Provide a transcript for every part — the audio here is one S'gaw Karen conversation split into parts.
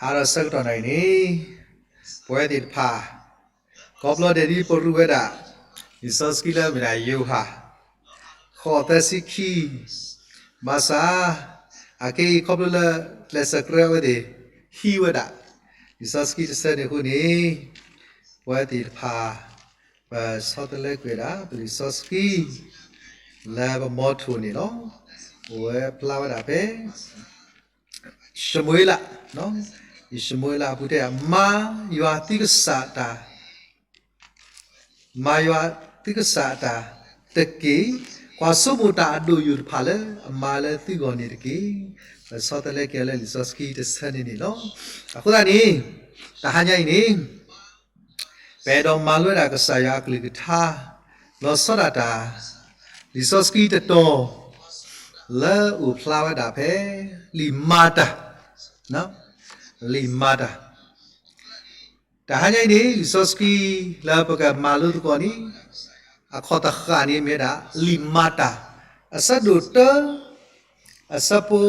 အါဒီးဆၢကတီၢ်နၤအံၤန့ၣ် ပဝဲသ့ၣ်တဖၣ် ခီဖျိဒ်ပရူးဝဲဒၣ် လံာ်စီဆှံလၢအမ့ၢ်ဒၣ်ယိၤဟၣ် ဃိးသၢဆံခံ ဘၣ်ဆၣ် အခဲအံၤခီဖျိလၢ ကျဲးစၢးကြၢးအဝဲသ့ၣ် ဟံးဝဲဒၣ် လံာ်စီဆှံတဆၢန့ၣ်အဃိန့ၣ် ပဝဲသ့ၣ်တဖၣ် ပဆီတလဲကွံာ်ဝဲဒၣ် ပလံာ်စီဆှံ လၢပမီထိၣ်န့ၣ်လီၤ. ပဝဲဖျါဝဲဒၣ်ဖဲ ရှမူၤအ့လး, ရှမူၤအ့လးအပူၤတဲ မၤယွၤသုကစၢ်တၢ် မၤယွၤသုကစၢ်အတၢ်တက့ၢ်. ကွၢ်ဆိကမိၣ်တၢ်အဒိၣ်ယိာ်တဖၣ်လၢအမၤလၢသုဂီၢ်န့ၣ်တက့ၢ်. ပဆီတလဲက့ၤလၢလံာ်စီဆှံတဆၢန့ၣ်န့ၣ်လီၤ. အဃိသတးန့ၣ် တဟါညါအံၤန့ၣ် ပအဲၣ်ဒိးမၤလိဝဲဒၣ်ကစၢ်ယွၤအကလုၢ်ကထါ လီၤဆီဒၣ်တၢ် လံာ်စီဆှံတတီၤ လၢအအိၣ်ဖျါဝဲဒၣ်ဖဲ လံာ်မၤတၢ် လံာ်မၤတၢ် တဟါညါအံၤန့ၣ် လံာ်စီဆှံလၢပကမၤလိသကိးန့ၣ် အခီၣ်တဃၣ်န့ၣ်မ့ၢ်ဝဲဒၣ် လံာ်မၤတၢ် အဆၢဒိၣ်တၢ အဆၢဖိ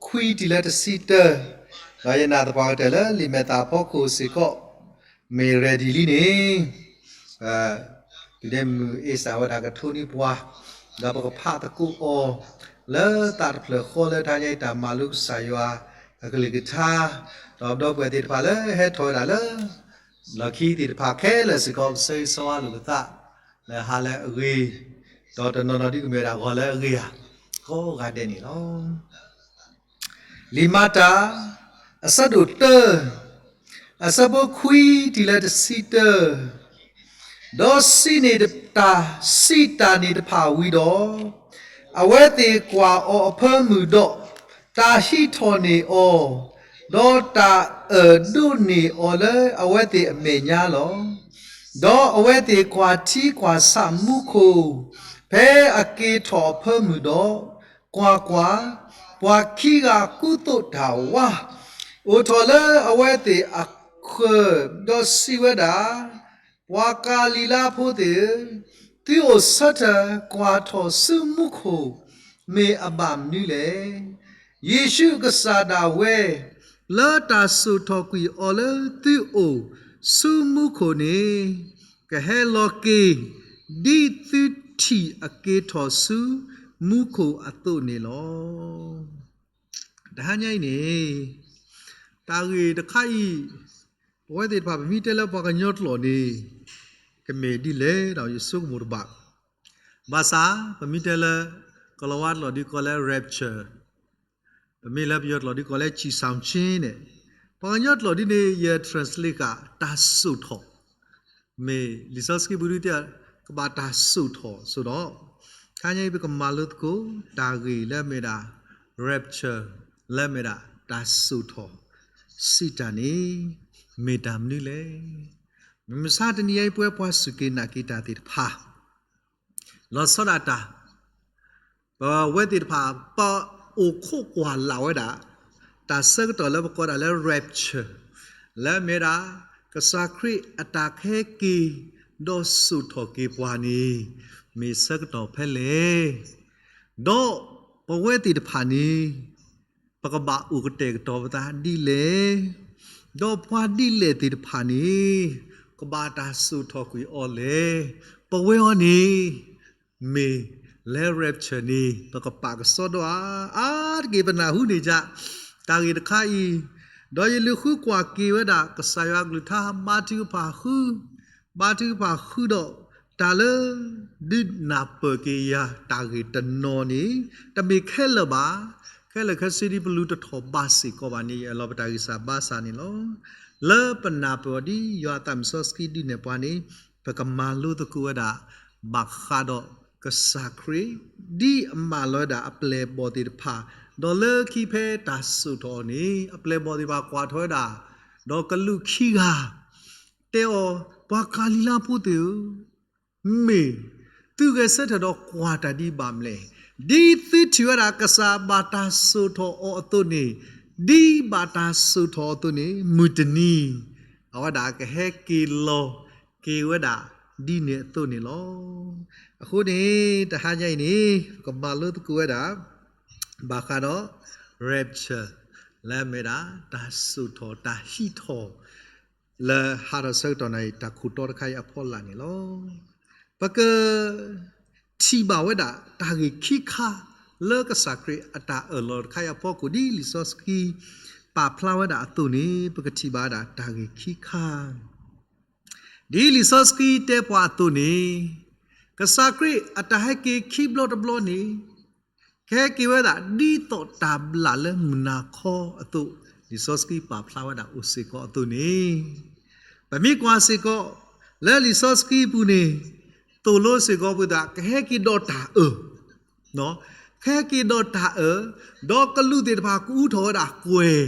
ခွံတုၤလၢတဆံတၢ, ဒီးယနာ်သပှၢ်ကတၢၢ်လၢလံာ်မဲာ်သၣ်ဖီခိၣ်စ့ၢ်ကီး မ့ၢ် ready လံန့ၣ် ပဒဲမုၢ်အ့စၢ်ဝဲဒၣ်ကထိနံၤပှၤ, ဒီးပကဖးသကိးအီၤ လၢသးတဖျၢၣ်ဃီလၢတဟါညါအံၤတၢ်မၤလိကစၢ်ယွၤအကလုၢ်ကထါ, ဒီးပဒီပုၢ်ဝဲၢ်သ့ၣ်တဖၣ်လၢဟဲထီၣ်ဝဲဒၣ်လၢ လီၢ်ခံသ့ၣ်တဖၣ်ခဲလၢာ်စ့ၢ်ကီး ကဆၢဂ့ၤဆၢဝါလိာ်ပသး လၢဟါလၢအဂ့ၤ, ဒီးတနီၤနီၤဒ်ကမ့ၢ်ဝဲဒၣ်ဂီၤလၢအဂ့ၤဧါ, ကိးဂၤဒဲးန့ၣ်လီၤ. လံာ်မၤတၢ် အဆၢဒိၣ်တၢ အဆၢဖိခွံတုၤလၢတဆံတၢ, ဒီးစံးန့ၢ်တၢ်စံးတၢ်န့ၣ်တဖၣ်ဝံၤဒီး, အဝဲသ့ၣ်ကွၢ်အီၤအဖၢမုၢ်ဒီး, တၢ်ဟံးထီၣ်န့ၢ်အီၤ, ဒီးတၢ်အၢၣ်ဒိးန့ၢ်အီၤလၢအဝဲသ့ၣ်အမဲာ်ညါလီၤ. ဒီးအဝဲသ့ၣ်ကွၢ်ထံကွၢ်ဆးမူခိၣ်, ဖဲအက့ၤထီၣ်အဖၢမုၢ်ဒီး, ကွၢ်ကွၢ်, ပှၤခံဂၤကူသိးတၢ်ဝါ, အိၣ်ထီၣ်လၢအဝဲသ့ၣ်အဃၢၤ, ဒီးစံးဝဲဒၣ်, ပှၤကၤလံၤလါဖိသ့ၣ်ဧၢ, သုအိၣ်ဆၢထၢၣ်ကွၢ်ထီၣ်ဆူမူခိၣ် မ့ၢ်အဘၣ်မနုၤလဲၣ်. ယ့ၣ်ၡူးကစၢ်ဒၣ်ဝဲ လၢတၢ်စိာ်ထီၣ်ကွံာ်အီၤလၢသုအိၣ်ဆူမူခိၣ်န့ၣ်, ကဟဲလီၤက့ၤ ဒ်သုထံၣ်အက့ၤထီၣ်ဆူမူခိၣ်အသိးန့ၣ်လီၤ. တဟါညါအံၤန့ၣ် တၢ်ဂ့ၢ်တခါအံၤ ပဝဲသ့ၣ်တဖၣ် ပမ့ၢ်တဲလၢပှၤကညီကျိာ်န့ၣ် ကမ့ၢ်ဒ်လဲၣ်ဒီး ယဆိကမိၣ်တဘၣ်. ဘၣ်ဆၣ် ပမ့ၢ်တဲလၢ ကိၤလၤဝါကျိာ်ဒ်ကိးလၢ rapture, ပမ့ၢ်လၢပယီၤကျိာ်ဒ်ကိးလၢ ချီဆောင်ခြင်းန့ၣ်, ပှၤကညီကျိာ်ဒ်န့ၣ် ယ translate ဃာ် တၢ်စိာ်ထီၣ် မ့ၢ်လံာ်စီဆှံပူၤဒ်တဲ ကဘၣ်တၢ်စိာ်ထီၣ်အသိးဒီး, တဟါညါအံၤပကမၤလိသကိး တၢ်ဂ့ၢ်လၢအမ့ၢ်ဒၣ် rapture လၢအမ့ၢ်ဒၣ်တၢ်စိာ်ထီၣ် စံးတၢ်န့ၣ် မ့ၢ်တၢ်မနုၤလဲၣ်. မုၢ်မဆါတနံၤအံၤ ပဝဲပှၤစူၢ်က့ၤနာ်က့ၤတၢ်သ့ၣ်တဖၣ် လီၤဆီဒၣ်တၢ် ပဝဲသ့ၣ်တဖၣ် ပအိၣ်ခိးကွၢ်လၢ်ဝဲဒၣ် တၢ်ဆၢကတီၢ်လၢပကိးဒၣ်လၢ rapture လၢအမ့ၢ်ဒၣ် ကစၢ်ခရံာ်အတၢ်ကဟဲက့ၤ ဒီးစိာ်ထီၣ်က့ၤပှၤန့ၣ် မ့ၢ်ဆၢကတီၢ်ဖဲလဲၣ်, ဒီးပဝဲသ့ၣ်တဖၣ်န့ၣ် ပကဘၣ်အိၣ်ကတဲာ်ကတီၤပသးဒ်လဲၣ်, ဒီးပှၤဒ်လဲၣ်သ့ၣ်တဖၣ်န့ၣ် ကဘၣ်တၢ်စိာ်ထီၣ်ကွံာ်အီၤလဲၣ်. ပဝဲအံၤန့ၣ် မ့ၢ်လၢ rapture န့ၣ် ပကပာ်ကစီဒီဧါ. အါတက့ၢ်ပနၢ်ဟူန့ၢ်ဒၣ် တၢ်ဂ့ၢ်တခါအံၤ, ဒီးယလူၤဃုကွၢ်က့ၤဝဲဒၣ် ကစၢ်ယွၤအကလုၢ်ကထါ ဘါထုကဖၣ်ဃု, ဘါထုကဖၣ်ဃုဒီး တၢ်လၢ ဒုးနၢ်ပၢၢ်က့ၤယၤတၢ်ဂ့ၢ်တနီၤန့ၣ် တမ့ၢ်ခဲလၢာ်ဘၣ်. ခဲလၢာ်ခဲဆ့ဒ်ပလူၤတထီၣ်ဘၣ်စ့ၢ်ကီးဘၣ်န့ၣ် ယအၢၣ်လီၤပတၢ်ဂံၢ်စၢ်ဘါစၢ်န့ၣ်လီၤ. လၢပနၢ်ပၢၢ်အီၤဒ်ယွၤအသးမုၢ်စီဆှံဒုးနဲၣ်ပှၤန့ၣ် ပကမၤလိသကိးဝဲဒၣ် ဘၣ်ဃးဒီးကစၢ်ခရံာ် ဒ်အမၢလီၤဝဲဒၣ်အပျဲၢ်အဘီၣ်သ့ၣ်တဖၣ်, ဒီးလၢခံဖဲတၢ်စိာ်ထီၣ်အီၤန့ၣ် အပျဲၢ်အဘီၣ်သ့ၣ်တဖၣ်ကွၢ်ထီၣ်ဝဲဒၣ်, ဒီးကလူးခံဂၤ တဲအီၤ, ပှၤကၤလံၤလါဖိသ့ၣ်ဧၢ, မ့ၢ်သုဂဲၤဆၢထၢၣ်ဒီးကွၢ်တၢ်ဒ်ဘၣ်မလဲၣ်. ဒ်သုထံၣ်ဝဲဒၣ်ကစၢ်ဘၣ်တၢ်စိာ်ထီၣ်အီၤအသိးန့ၣ်, ဒ်ဘၣ်တၢ်စိာ်ထီၣ်အီၤအသိးန့ၣ် မုၢ်တနံၤ အဝဲဒၣ်ကဟဲက့ၤလီၤက့ၤဝဲဒၣ်ဒ်န့ၣ်အသိးန့ၣ်လီၤ. အဃိန့ၣ် တဟါညါအံၤန့ၣ် ပကမၤလိသကိးဝဲဒၣ် ဘၣ်ဃးဒီး rapture လၢအမ့ၢ်ဒၣ် တၢ်စိာ်ထီၣ်တၢ်ဟံးထီၣ် လၢဟးထီၣ်ဆၢကတီၢ်နၣ်ရံၣ် တၢ်ခိၣ်တီတခါအံၤအဖီလာ်န့ၣ်လီၤ. ပက ထံၣ်ဘၣ်ဝဲဒၣ်တၢ်ဂ့ၢ်ခံခါ လၢကစၢ်ခရံာ်အတၢ်အၢၣ်လီၤတခါအံၤအဖီခိၣ် ဒ်လံာ်စီဆှံပာ်ဖျါဝဲဒၣ်အသိးန့ၣ် ပကထံၣ်ဘၣ်ဝဲဒၣ်တၢ်ဂ့ၢ်ခံခါ ဒ်လံာ်စီဆှံတဲပှၤအသိးန့ၣ် ကစၢ်ခရံာ်အတၢ်ဟဲက့ၤခံဘျီတဘျီန့ၣ် ကဟဲက့ၤဝဲဒၣ်ဒ်သိးတၢ်ဘျၣ်လၢမုၢ်နၤခီအသိး လံာ်စီဆှံပာ်ဖျါဝဲဒၣ်အိၣ်စ့ၢ်ကီးအသိးန့ၣ် ပမ့ၢ်ကွၢ်စ့ၢ်ကီး လၢလံာ်စီဆှံအပူၤန့ၣ် သိၣ်လိစ့ၢ်ကီးပသး ကဟဲက့ၤဒီးတၢ်အၢၣ် ကဟဲက့ၤဒီးတၢ်အၢၣ်, ဒီးကလူးသ့ၣ်တဖၣ်ကအူထီၣ်ဝဲဒၣ်ကွဲၤ,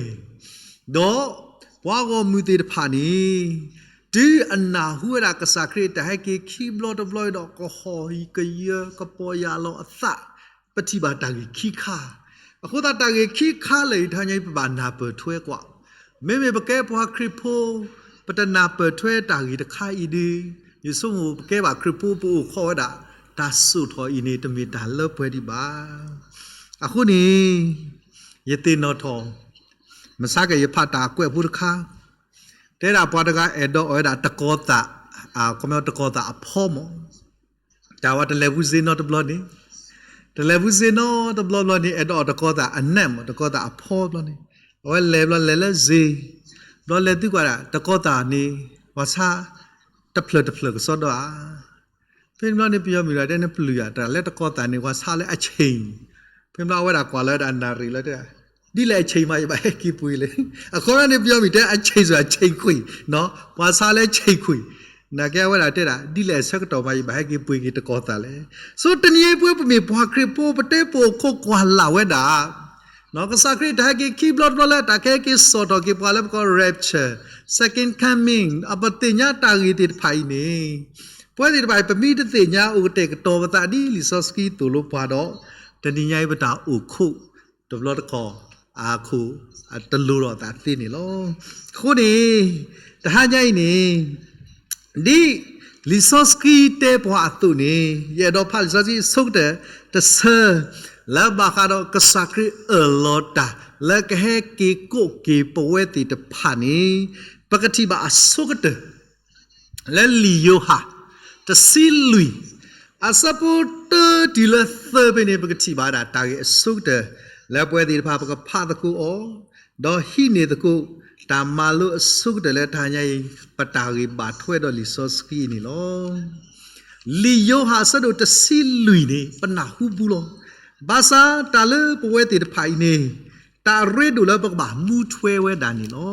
ဒီးပှၤဂီၢ်မုၢ်သ့ၣ်တဖၣ်န့ၣ် တုၤအနၢ်ဟူဝဲဒၣ်ကစၢ်ခရံာ်တၢ်ဟဲက့ၤခံဘျီတဘျီဒီး ကဟီၣ်ဟံၣ်ကယၢၤ ကပီၢ်ယၢ်လီၤအသး, ပထံၣ်ဘၣ်တၢ်ဂ့ၢ်ခံခါ. အဃိသတး တၢ်ဂ့ၢ်ခံခါလၢာ်အံၤတဟါညါအံၤ ပဘၣ်နၢ်ပၢၢ်ထွဲကွၢ်. မ့မ့ၢ်ပကဲပှၤခရံာ်ဖိ ပတနၢ်ပၢၢ်ထွဲတၢ်ဂ့ၢ်တခါအံၤဒီး ယဆိကမိၣ်ပကဲဘၣ်ခရံာ်ဖိ ပအိၣ်ခိးဝဲဒၣ် တၢ်စိာ်ထီၣ်အံၤန့ၣ် တမ့ၢ်တၢ်လၢပှဲၤဒံးဘၣ်. အဃိန့ၣ် ယသ့ၣ်နီၣ်ထီၣ် မဆါကဲ ယဖးတၢ်ကွဲးဖိတခါ, တဲဒၣ်ပှၤတဂၤအဲၣ်ဒိးအီၣ်ဝဲဒၣ်တကီၤသၣ်, ခီပညီတကီၤသၣ်အဖီမး, တၢ်ဝဲတလဲၤဖူစ့နီတဘျီန့ၣ်, တလဲၤဖူစ့နီတဘျီဘျီန့ၣ် အဲၣ်ဒိးအီၣ်တကီၤသၣ်အနၢ်မး, တကီၤသၣ်အဖီဘျီန့ၣ်, အဝဲလဲၤဘျီလဲၤလၢစ့, ဘျီလဲၤသံကွၢ်ဒၣ် တကီၤသၣ်န့ၣ် ပှၤဆါတဖျၢၣ်တဖျၢၣ်ကစီဒီဧါ. ဖဲန့ၣ်ဘျီန့ၣ် ပယီၤမံၤဒီးတဲန့ၣ် ပျုၢ်ဧါ, တၢ်လၢတကီၤသၣ်န့ၣ် ပှၤဆါလၢအဆ့ၣ်. ဖဲန့ၣ်ဘျီအဝဲဒၣ်ကွၢ်လၢဝဲဒၣ်နၣ်ရံၣ်လၢတဲ ဒ်လဲၣ်အဆ့ၣ်မး ယဘၣ်ဟဲက့ၤပှ့ၤလၢ, အခီပညီန့ၣ် ပယီၤမံၤတဲအဆ့ၣ် စ့ၢ်အဆ့ၣ်ခွံၣ်, ပှၤဆါလၢဆ့ၣ်ခွံၣ်, နာ်က့အဝဲဒၣ်တဲဒၣ် ဒ်လဲၣ်အဆၢကတီၢ်မး ယဘၣ်ဟဲက့ၤပှ့ၤက့ၤတကီၤသၣ်လဲၣ်. ဆိတနံၤအံၤပဝဲပမ့ၢ်ပှၤခရံာ်ဖိ ပတဲပအိၣ်ခိးကွၢ်လၢ်ဝဲဒၣ် ကစၢ်ခရံာ်တၢ်ဟဲက့ၤခံဘျီတဘျီလၢတၢ်ကဟဲက့ၤစိာ်ထီၣ်က့ၤပှၤလၢပကိး rapture, second coming အပသ့ၣ်ညါတၢ်ဂ့ၢ်သ့ၣ်တဖၣ်အံၤန့ၣ်, ပဝဲသ့ၣ်တဖၣ်အံၤ ပမ့ၢ်တသ့ၣ်ညါအိၣ်ကတဲာ်ကတီၤပသးဒ်လံာ်စီဆှံသိၣ်လိပှၤဒီး, တနံၤညါအံၤပတၢ်အိၣ်ခိးတဘျီတခီၣ် အခိၣ်တလိၤထီၣ်သးသ့န့ၣ်လီၤ. အဃိန့ၣ် တဟါညါအံၤန့ၣ် ဒ်လံာ်စီဆှံတဲပှၤအသိးန့ၣ် ယအဲၣ်ဒိးဖးလံာ်စီဆှံအဆိကတၢၢ်တဆၢ လၢဘၣ်ဃးဒီးကစၢ်ခရံာ်အၢၣ်လီၤတၢ် လၢကဟဲက့ၤကိးက့ၤပဝဲသ့ၣ်တဖၣ်န့ၣ် ပကထံၣ်ဘၣ်အဆိကတၢၢ် လၢလံာ်ယိၤဟၣ် တဆံလွံၢ် အဆၢဖိတၢတုၤလၢသၢဖဲန့ၣ် ပကထံၣ်ဘၣ်ဝဲဒၣ်တၢ်ဂ့ၢ်အဆိကတၢၢ် လၢပဝဲသ့ၣ်တဖၣ်ပကဖးသကိးအီၤ, ဒီးဟံးန့ၢ်သကိး တၢ်မၤလိအဆိကတၢၢ်လၢတဟါညါအံၤ ပတၢ်ဂ့ၢ်ဘၣ်ထွဲဒီးလံာ်စီဆှံအံၤန့ၣ်လီၤ. လံာ်ယိၤဟၣ်အဆၢဒိၣ်တဆံလွံၢ်န့ၣ် ပနၢ်ဟူဘူးလီၤ. ဘၣ်ဆၣ်တၢ်လၢပဝဲသ့ၣ်တဖၣ်အံၤန့ၣ် တၢ်အရ့ဒိၣ်လၢပကဘၣ်မူထွဲဝဲဒၣ်န့ၣ်လီၤ.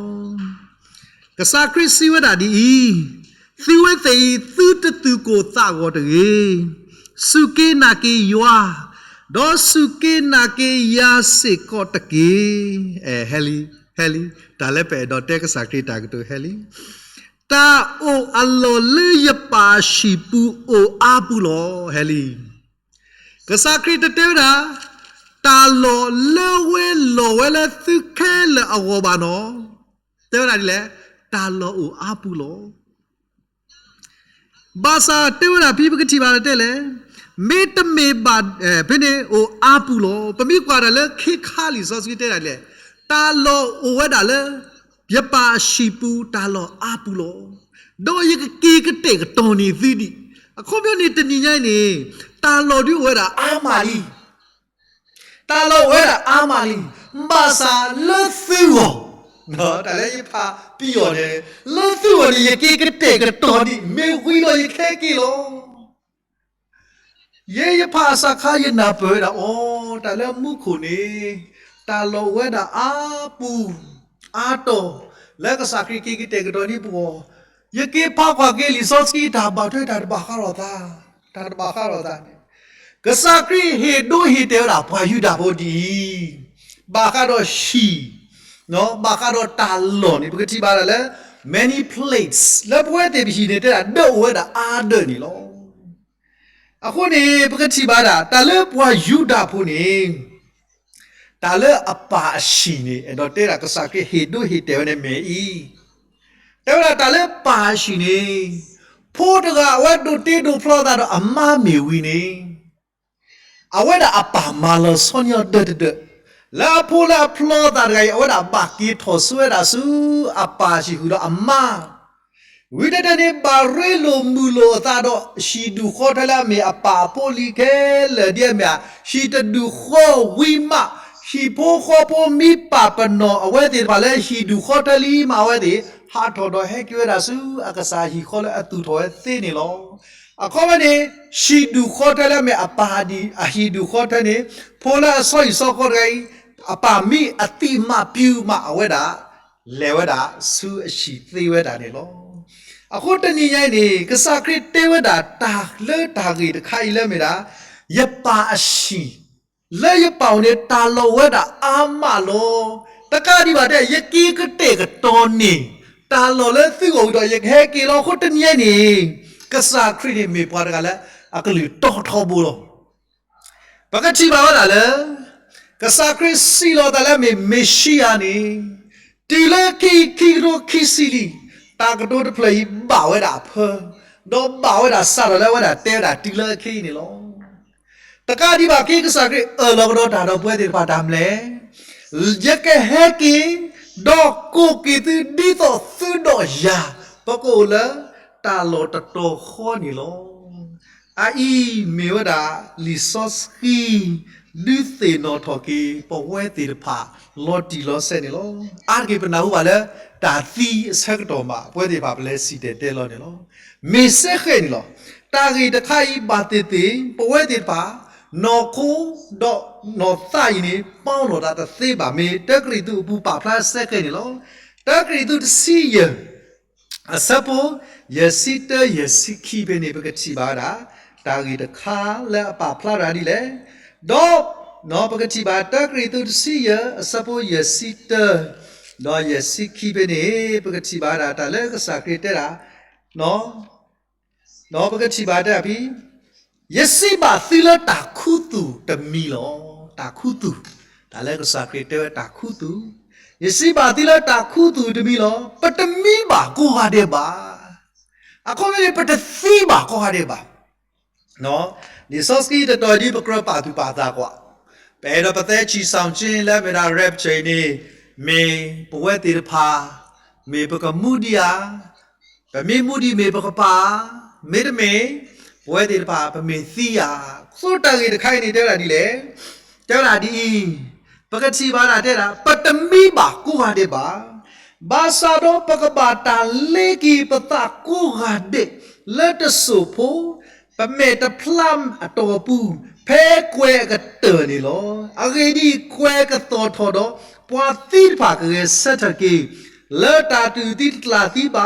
ကစၢ်ခရံာ်စံးဝဲဒၣ်ဒ်အံၤ, သုဝဲသ့ၣ်အံၤ သုတသူၣ်ကိၢ်သးဂီၤတဂ့ၤ, စူၢ်က့ၤနာ်က့ၤယွၤ, ဒီးစူၢ်က့ၤနာ်က့ၤယၤစ့ၢ်ကီးတက့ၢ်. အဲ ဟဲလံ, ဟဲလံ, တၢ်လၢပအဲၣ်ဒိးတဲကစၢ်ခရံာ်တၢ်ကတိၤဟဲလံ. တၢ်အိၣ်အလီၢ်လၢယပၢ်အဟံၣ်ပူၤအိၣ်အါပူၤလီၤ. ဟဲလံ. ကစၢ်ခရံာ်တတဲဝဲဒၣ် တၢ်လီၢ်လၢဝဲလီၤဝဲလၢသုခဲလၢာ်အဂီၢ်ဘၣ်နီၤ. တဲဝဲဒၣ်ဒ်လဲၣ်, တၢ်လီၢ်အိၣ်အါပူၤလီၤ. ဘၣ်ဆၣ်တဲဝဲဒၣ်ဖဲပကထံၣ်ဘၣ်တဲလဲၣ်, မ့တမ့ၢ်ဘၣ်, ဖဲန့ၣ်အိၣ်အါပူၤလီၤ. ပမ့ၢ်ကွၢ်ဒၣ်လၢခ့ခါလံာ်စီဆှံတဲဒၣ်လဲၣ်, တၢ်လီၢ်အိၣ်ဝဲဒၣ်လၢ ယပၢ်အဟံၣ်ပူၤတၢ်လီၢ်အါပူၤလီၤ. ဒီးယကက့ၤကတဲာ်ကတီၤန့ၢ်သုဒံး. အခီပညီန့ၣ် တနံၤညါအံၤန့ၣ် တၢ်လီၢ်ဒုးအိၣ်ဝဲဒၣ်အါမးလံ. တၢ်လီၢ်အိၣ်ဝဲဒၣ်အါမးလံ. ဘၣ်ဆၣ်လၢသုဂီၢ်, တၢ်လၢယဖးပယီၤန့ၣ်, လၢသုဂီၢ်န့ၣ် ယက့ၤကတဲာ်ကတီၤဒံး, မ့ၢ်ဝံၤလီၤယကဟဲက့ၤလီၤ. ယဲယဖးအစးခါ ယနၢ်ပၢၢ်ဝဲဒၣ်အီၤ, တၢ်လၢမူခိၣ်န့ၣ် တၢ်လီၢ်အိၣ်ဝဲဒၣ်အါပူၤအါတီၢ်, လၢကစၢ်ခရံာ်က့ၤကတဲာ်ကတီၤန့ၢ်ပဂီၢ်, ယက့ၤဖးကွၢ်က့ၤလံာ်စီဆှံ တၢ်ဘၣ်ထွဲတၢ်တဘၣ်ဃးလိာ်သး, တၢ်တဘၣ်ဃးလိာ်သးန့ၣ်, ကစၢ်ခရံာ်ဟ့ၣ်ဒိဟ့ၣ်တဲာ်ဝဲဒၣ်ပှၤယူဒၤဖိဒ်အံၤ, ဘၣ်ဃးဒီးဟံၣ်, ဘၣ်ဃးဒီးတၢ်လီၢ်န့ၣ် ပကထံၣ်ဘၣ်ဒၣ်လၢ many places လၢပဝဲသ့ၣ်ပဟံၣ်န့ၣ် တဲဒၣ်ဒၢးအိၣ်ဝဲဒၣ်အါဒၢးန့ၣ်လီၤ. အဃိန့ၣ် ပကထံၣ်ဘၣ်ဒၣ် တၢ်လၢပှၤယူဒၤဖိန့ၣ် တၢ်လၢအပၢ်အဟံၣ်န့ၣ် အဲၣ်ဒိးတဲဒၣ်ကစၢ်ခရံာ်ဟ့ၣ်ဒိဟ့ၣ်တဲာ်ဝဲန့ၣ်မ့ၢ်အံၤ, တဲဝဲဒၣ်တၢ်လၢပၢ်အဟံၣ်န့ၣ်, ဖိတဂၤအဝဲဒိးတ့ဒိးဖျီသးဒီးအမါမ့ၢ်ဝံၤန့ၣ်, အဝဲဒၣ်အပၢ်မၤလီၤဆီန့ၢ်အီၤဒၢးတဒၢး, လၢအဖိလၢအဖျီသးတဂၤအံၤ အဝဲဒၣ်ဘၣ်က့ၤထီၣ်ဆိဝဲဒၣ်ဆူအပၢ်ဟံၣ်ဃုာ်ဒီးအမါ ဝံၤတဲတဲန့ၣ် ဘၣ်ရ့လိာ်မုာ်လိာ်အသးဒီး ဟံၣ်ဒူၣ်ဃီထၢလၢအမ့ၢ်အပၢ်အဖိလံၤခဲလၢာ်ဒ်အမ့ၢ် ဟံၣ်တဒူၣ်ဃီဝံၤမး ဟံၣ်ဖိဃီဖိမ့ၢ်ပာ်ပနီၣ်အဝဲသ့ၣ်တဖၣ်လၢဟံၣ်ဒူၣ်ဃီထၢလံမး အဝဲသ့ၣ် ဟးထီၣ်ဒီးဟဲက့ၤဝဲဒၣ်ဆူအကစၢ်ဟံၣ်ဃီလၢအသူၣ်ထီၣ်ဝဲသ့န့ၣ်လီၤ. အခီပညီန့ၣ် ဟံၣ်ဒူၣ်ဃီထၢလၢအမ့ၢ်အပၢ်အဟံၣ်ဒူၣ်ဃီထၢန့ၣ် ဖိလၢအဆီဟံၣ်ဆီဃီတဂၤအံၤ အပၢ်မ့ၢ်အသံးမးပျုၤမး အဝဲဒၣ် လဲၤဝဲဒၣ်ဆူအဟံၣ်သ့ဝဲဒၣ်န့ၣ်လီၤ. အဃိတနံၤညါအံၤန့ၣ် ကစၢ်ခရံာ်တဲဝဲဒၣ်တၢ်လၢတၢ်ဂ့ၢ်တခါအံၤလၢမ့ၢ်ဒၣ် ယပၢ်အဟံၣ် လၢယပၢ်အိၣ်န့ၣ် တၢ်လီၢ်အိၣ်ဝဲဒၣ်အါမးလီၤ. တကးဒံးဘၣ်တဲ ယက့ၤကတဲာ်ကတီၤန့ၢ် တၢ်လီၢ်လၢသုဂီၢ်ဝံၤဒီး ယကဟဲက့ၤလီၤ. အဃိတနံၤညါအံၤန့ၣ် ကစၢ်ခရံာ်န့ၣ်မ့ၢ်ပှၤတဂၤလၢအကလုၢ်တီထီဘိလီၤ. ပကထံၣ်ဘၣ်ဝဲဒၣ်လၢ ကစၢ်ခရံာ်စံးလီၤသးလၢအမ့ၢ်မ့ၤၡံအၤန့ၣ် တုၤလၢခံ ခံကထိခံဆံလံ, တၢ်ကတိၤတဖျၢၣ်အံၤဘၣ်ဝဲဒၣ်အဖၢ, ဒီးဘၣ်ဝဲဒၣ်စးထီၣ်လၢအဝဲဒၣ်တဲဝဲဒၣ်တုၤလၢအခံအံၤန့ၣ်လီၤ. တကးဒံးဘၣ်က့ ကစၢ်ခရံာ်အၢၣ်လီၤကဒီးတၢ်ဒီးပဝဲသ့ၣ်တဖၣ်တၢ်မနုၤလဲၣ်. ယကဟဲက့ၤ ဒီးကိးက့ၤသုဒ်သိးသုဒီးယၤ, ပကအိၣ်လၢတၢ်လီၢ်တတီၤဃီန့ၣ်လီၤ. အအံၤမ့ၢ်ဝဲဒၣ်လံာ်စီဆှံ ဒုးသ့ၣ်နီၣ်ထီၣ်က့ၤ ပဝဲသ့ၣ်တဖၣ်လီၤတံၢ်လီၤဆဲးန့ၣ်လီၤ. အါတက့ၢ်ပနၢ်ဟူဘၣ်လၢ တၢ်သံအဆၢကတီၢ်မး ပဝဲသ့ၣ်တဖၣ်ပလဲၤစံၣ်တဲၤတဲလီၤန့ၣ်လီၤ. မ့ၢ်စ့ၢ်ကီးန့ၣ်လီၤ. တၢ်ဂ့ၢ်တခါအံၤဘၣ်သ့ၣ်သ့ၣ် ပဝဲသ့ၣ်တဖၣ် နီၢ်ခိဒီးနီၢ်သးအံၤန့ၣ် ပီလီၤတၢ်တသ့ဘၣ်. မ့ၢ်တၢကရံၣ်သူးအပူၤပာ်ဖျါစ့ၢ်ကီးန့ၣ်လီၤ. တၢကရံၣ်သူးတဆံယဲၢ် အဆၢဖိ ယဲၢ်ဆံတၢ ယဲၢ်ဆံခံဖဲန့ၣ် ပကထံၣ်ဘၣ်ဝဲဒၣ် တၢ်ဂ့ၢ်တခါလၢအပာ်ဖျါတၢ်ဒ်လဲၣ်. ဒီး ပကထံၣ်ဘၣ်တၢကရံၣ်သူးတဆံယဲၢ် အဆၢဖိယဲၢ်ဆံတၢ ဒီးယဲၢ်ဆံခံဖဲန့ၣ် ပကထံၣ်ဘၣ်ဝဲဒၣ်တၢ်လၢကစၢ်ခရံာ်တဲဒၣ် ဒီးပကထံၣ်ဘၣ်တဲဒၣ်ဖဲ ယစံးဘၣ်သုလၢတၢ်ခူသူၣ်တမံၤလီၤ. တၢ်ခူသူၣ်, တၢ်လၢကစၢ်ခရံာ်တဲဝဲတၢ်ခူသူၣ်, ယစံးဘၣ်သုလၢတၢ်ခူသူၣ်တမံၤလီၤ. ပတမံဘၣ်ကိးဂၤဒဲးဘၣ်. အခီပညီန့ၣ် ပတသံဘၣ်ကိးဂၤဒဲးဘၣ်. လံာ်စီဆှံတတီၤဒ်ပကြၢးပာ်သူၣ်ပာ်သးကွၢ်, ပအဲၣ်ဒိးပသဲဆံၣ်စီၣ်ကၠ့လၢမ့ၢ်ဒၣ် rapture အံၤန့ၣ် မ့ၢ်ပဝဲသ့ၣ်တဖၣ် မ့ၢ်ပကမူဒံးဧါ, ပမ့ၢ်မူဒံးမ့ၢ်ပကပၢ်ဧါ, မ့တမ့ၢ် ပဝဲသ့ၣ်တဖၣ် ပမ့ၢ်သံဧါ. အဃိတၢ်ဂ့ၢ်တခါအံၤန့ၣ် တဲဝဲဒၣ်ဒ်လဲၣ်, တဲဝဲဒၣ်ဒ်အံၤ, ပကထံၣ်ဘၣ်ဒၣ်တဲဒၣ် ပတမံဘၣ်ကိးဂၤဒဲးဘၣ်. ဘၣ်ဆၣ်ဒီးပကဘၣ်တၢ်လဲက့ၤပသးကိးဂၤဒဲး လၢတစိၢ်ဖိ ပမဲာ်တဖျါအတီၢ်ပူၤ ဖဲကွဲၤအကတၢၢ်န့ၣ်လီၤ. အဂ့ၢ်ဒ်အံၤ, ကွဲၤကသီၣ်ထီၣ်ဒီး ပှၤသံတဖၣ်ကဂဲၤဆၢထၢၣ်က့ၤ လၢတၢ်တူၢ်သံတကျၢၤသံဘၣ်, ဒီး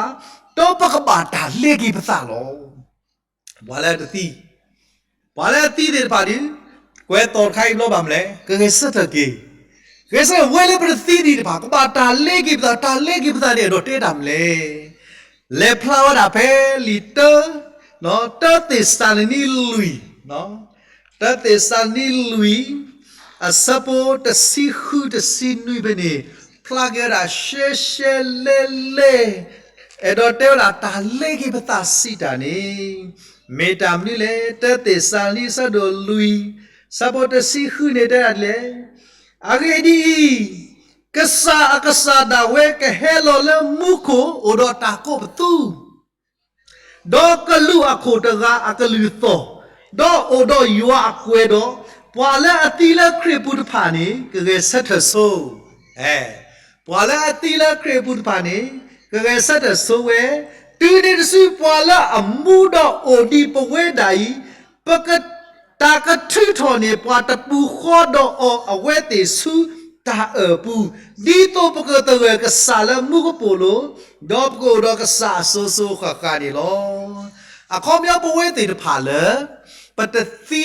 ပကဘၣ်တၢ်လဲက့ၤပသးလီၤ. ပှၤလၢတသံ, ပှၤလၢအသံသ့ၣ်တဖၣ်ဒီး ကွဲၤသီၣ်တခါအံၤဘျီဘၣ်မနုၤလဲၣ်, ကဂဲၤဆၢထၢၣ်က့ၤ, ဂဲၤဆၢထၢၣ်ဝဲလၢပတသံသ့ၣ်တဖၣ် ကဘၣ်တၢ်လဲက့ၤပသး, တၢ်လဲက့ၤပသးန့ၣ် အဲၣ်ဒိးတဲတၢ်မနုၤလဲၣ်. လဲၤဖျါဝဲဒၣ်ဖဲလံာ်တၢ, တၢသ့းစၤလနံလွံၢ်, တၢသ့းစၤလနံလွံၢ်, အဆၢဖိတဆံဃုတဆံနွံဖဲန့ၣ်, ဖျါက့ၤဝဲဒၣ်ရှဲရှဲလဲလဲ, အဲၣ်ဒိးတဲဝဲဒၣ်တၢ်လဲက့ၤပသးစံးတၢ်န့ၣ်, မ့ၢ်တၢ်မနုၤလဲၣ်. တၢသ့းစၤလနံအဆၢဒိၣ်လွံၢ်, အဆၢဖိတဆံဃုန့ၣ်တဲဒၣ်ဒ်လဲၣ်. အဂ့ၢ်ဒ်အံၤ, ကစၢ်အကစၢ်ဒၣ်ဝဲကဟဲလီၤလၢမူခိၣ်အိၣ်ဒီးတၢ်ကိးပသူ ဒီးကလူးအခိၣ်တဂၤအကလုၢ်သီၣ်, ဒီးအိၣ်ဒီးယွၤအကွဲၤဒီး, ပှၤလၢအသံလၢခရံာ်အပူၤတဖၣ်န့ၣ် ကဂဲၤဆၢထၢၣ်ဆိ, ပှၤလၢအသံလၢခရံာ်အပူၤတဖၣ်န့ၣ် ကဂဲၤဆၢထၢၣ်ဆိဝဲ, တုၤန့ၣ်တစုပှၤလၢအမူဒီးအိၣ်ဒံးပဝဲဒၣ်အံၤ, ပက တၢ်ကထုးထီၣ်န့ၢ်ပှၤတပူၤဃီဒီးအီၤအဝဲသ့ၣ်ဆူတၢ်အၢၣ်အပူၤ, ဒ်သိးပကသဂၢၢ်ကစၢ်လၢမူကပိာ်လိၤ, ဒီးပကအိၣ်ဒီးကစၢ်အစိၤစိၤဃၣ်ဃၣ်န့ၣ်လီၤ. အခီပညီပဝဲသ့ၣ်တဖၣ်လၢ ပတသံ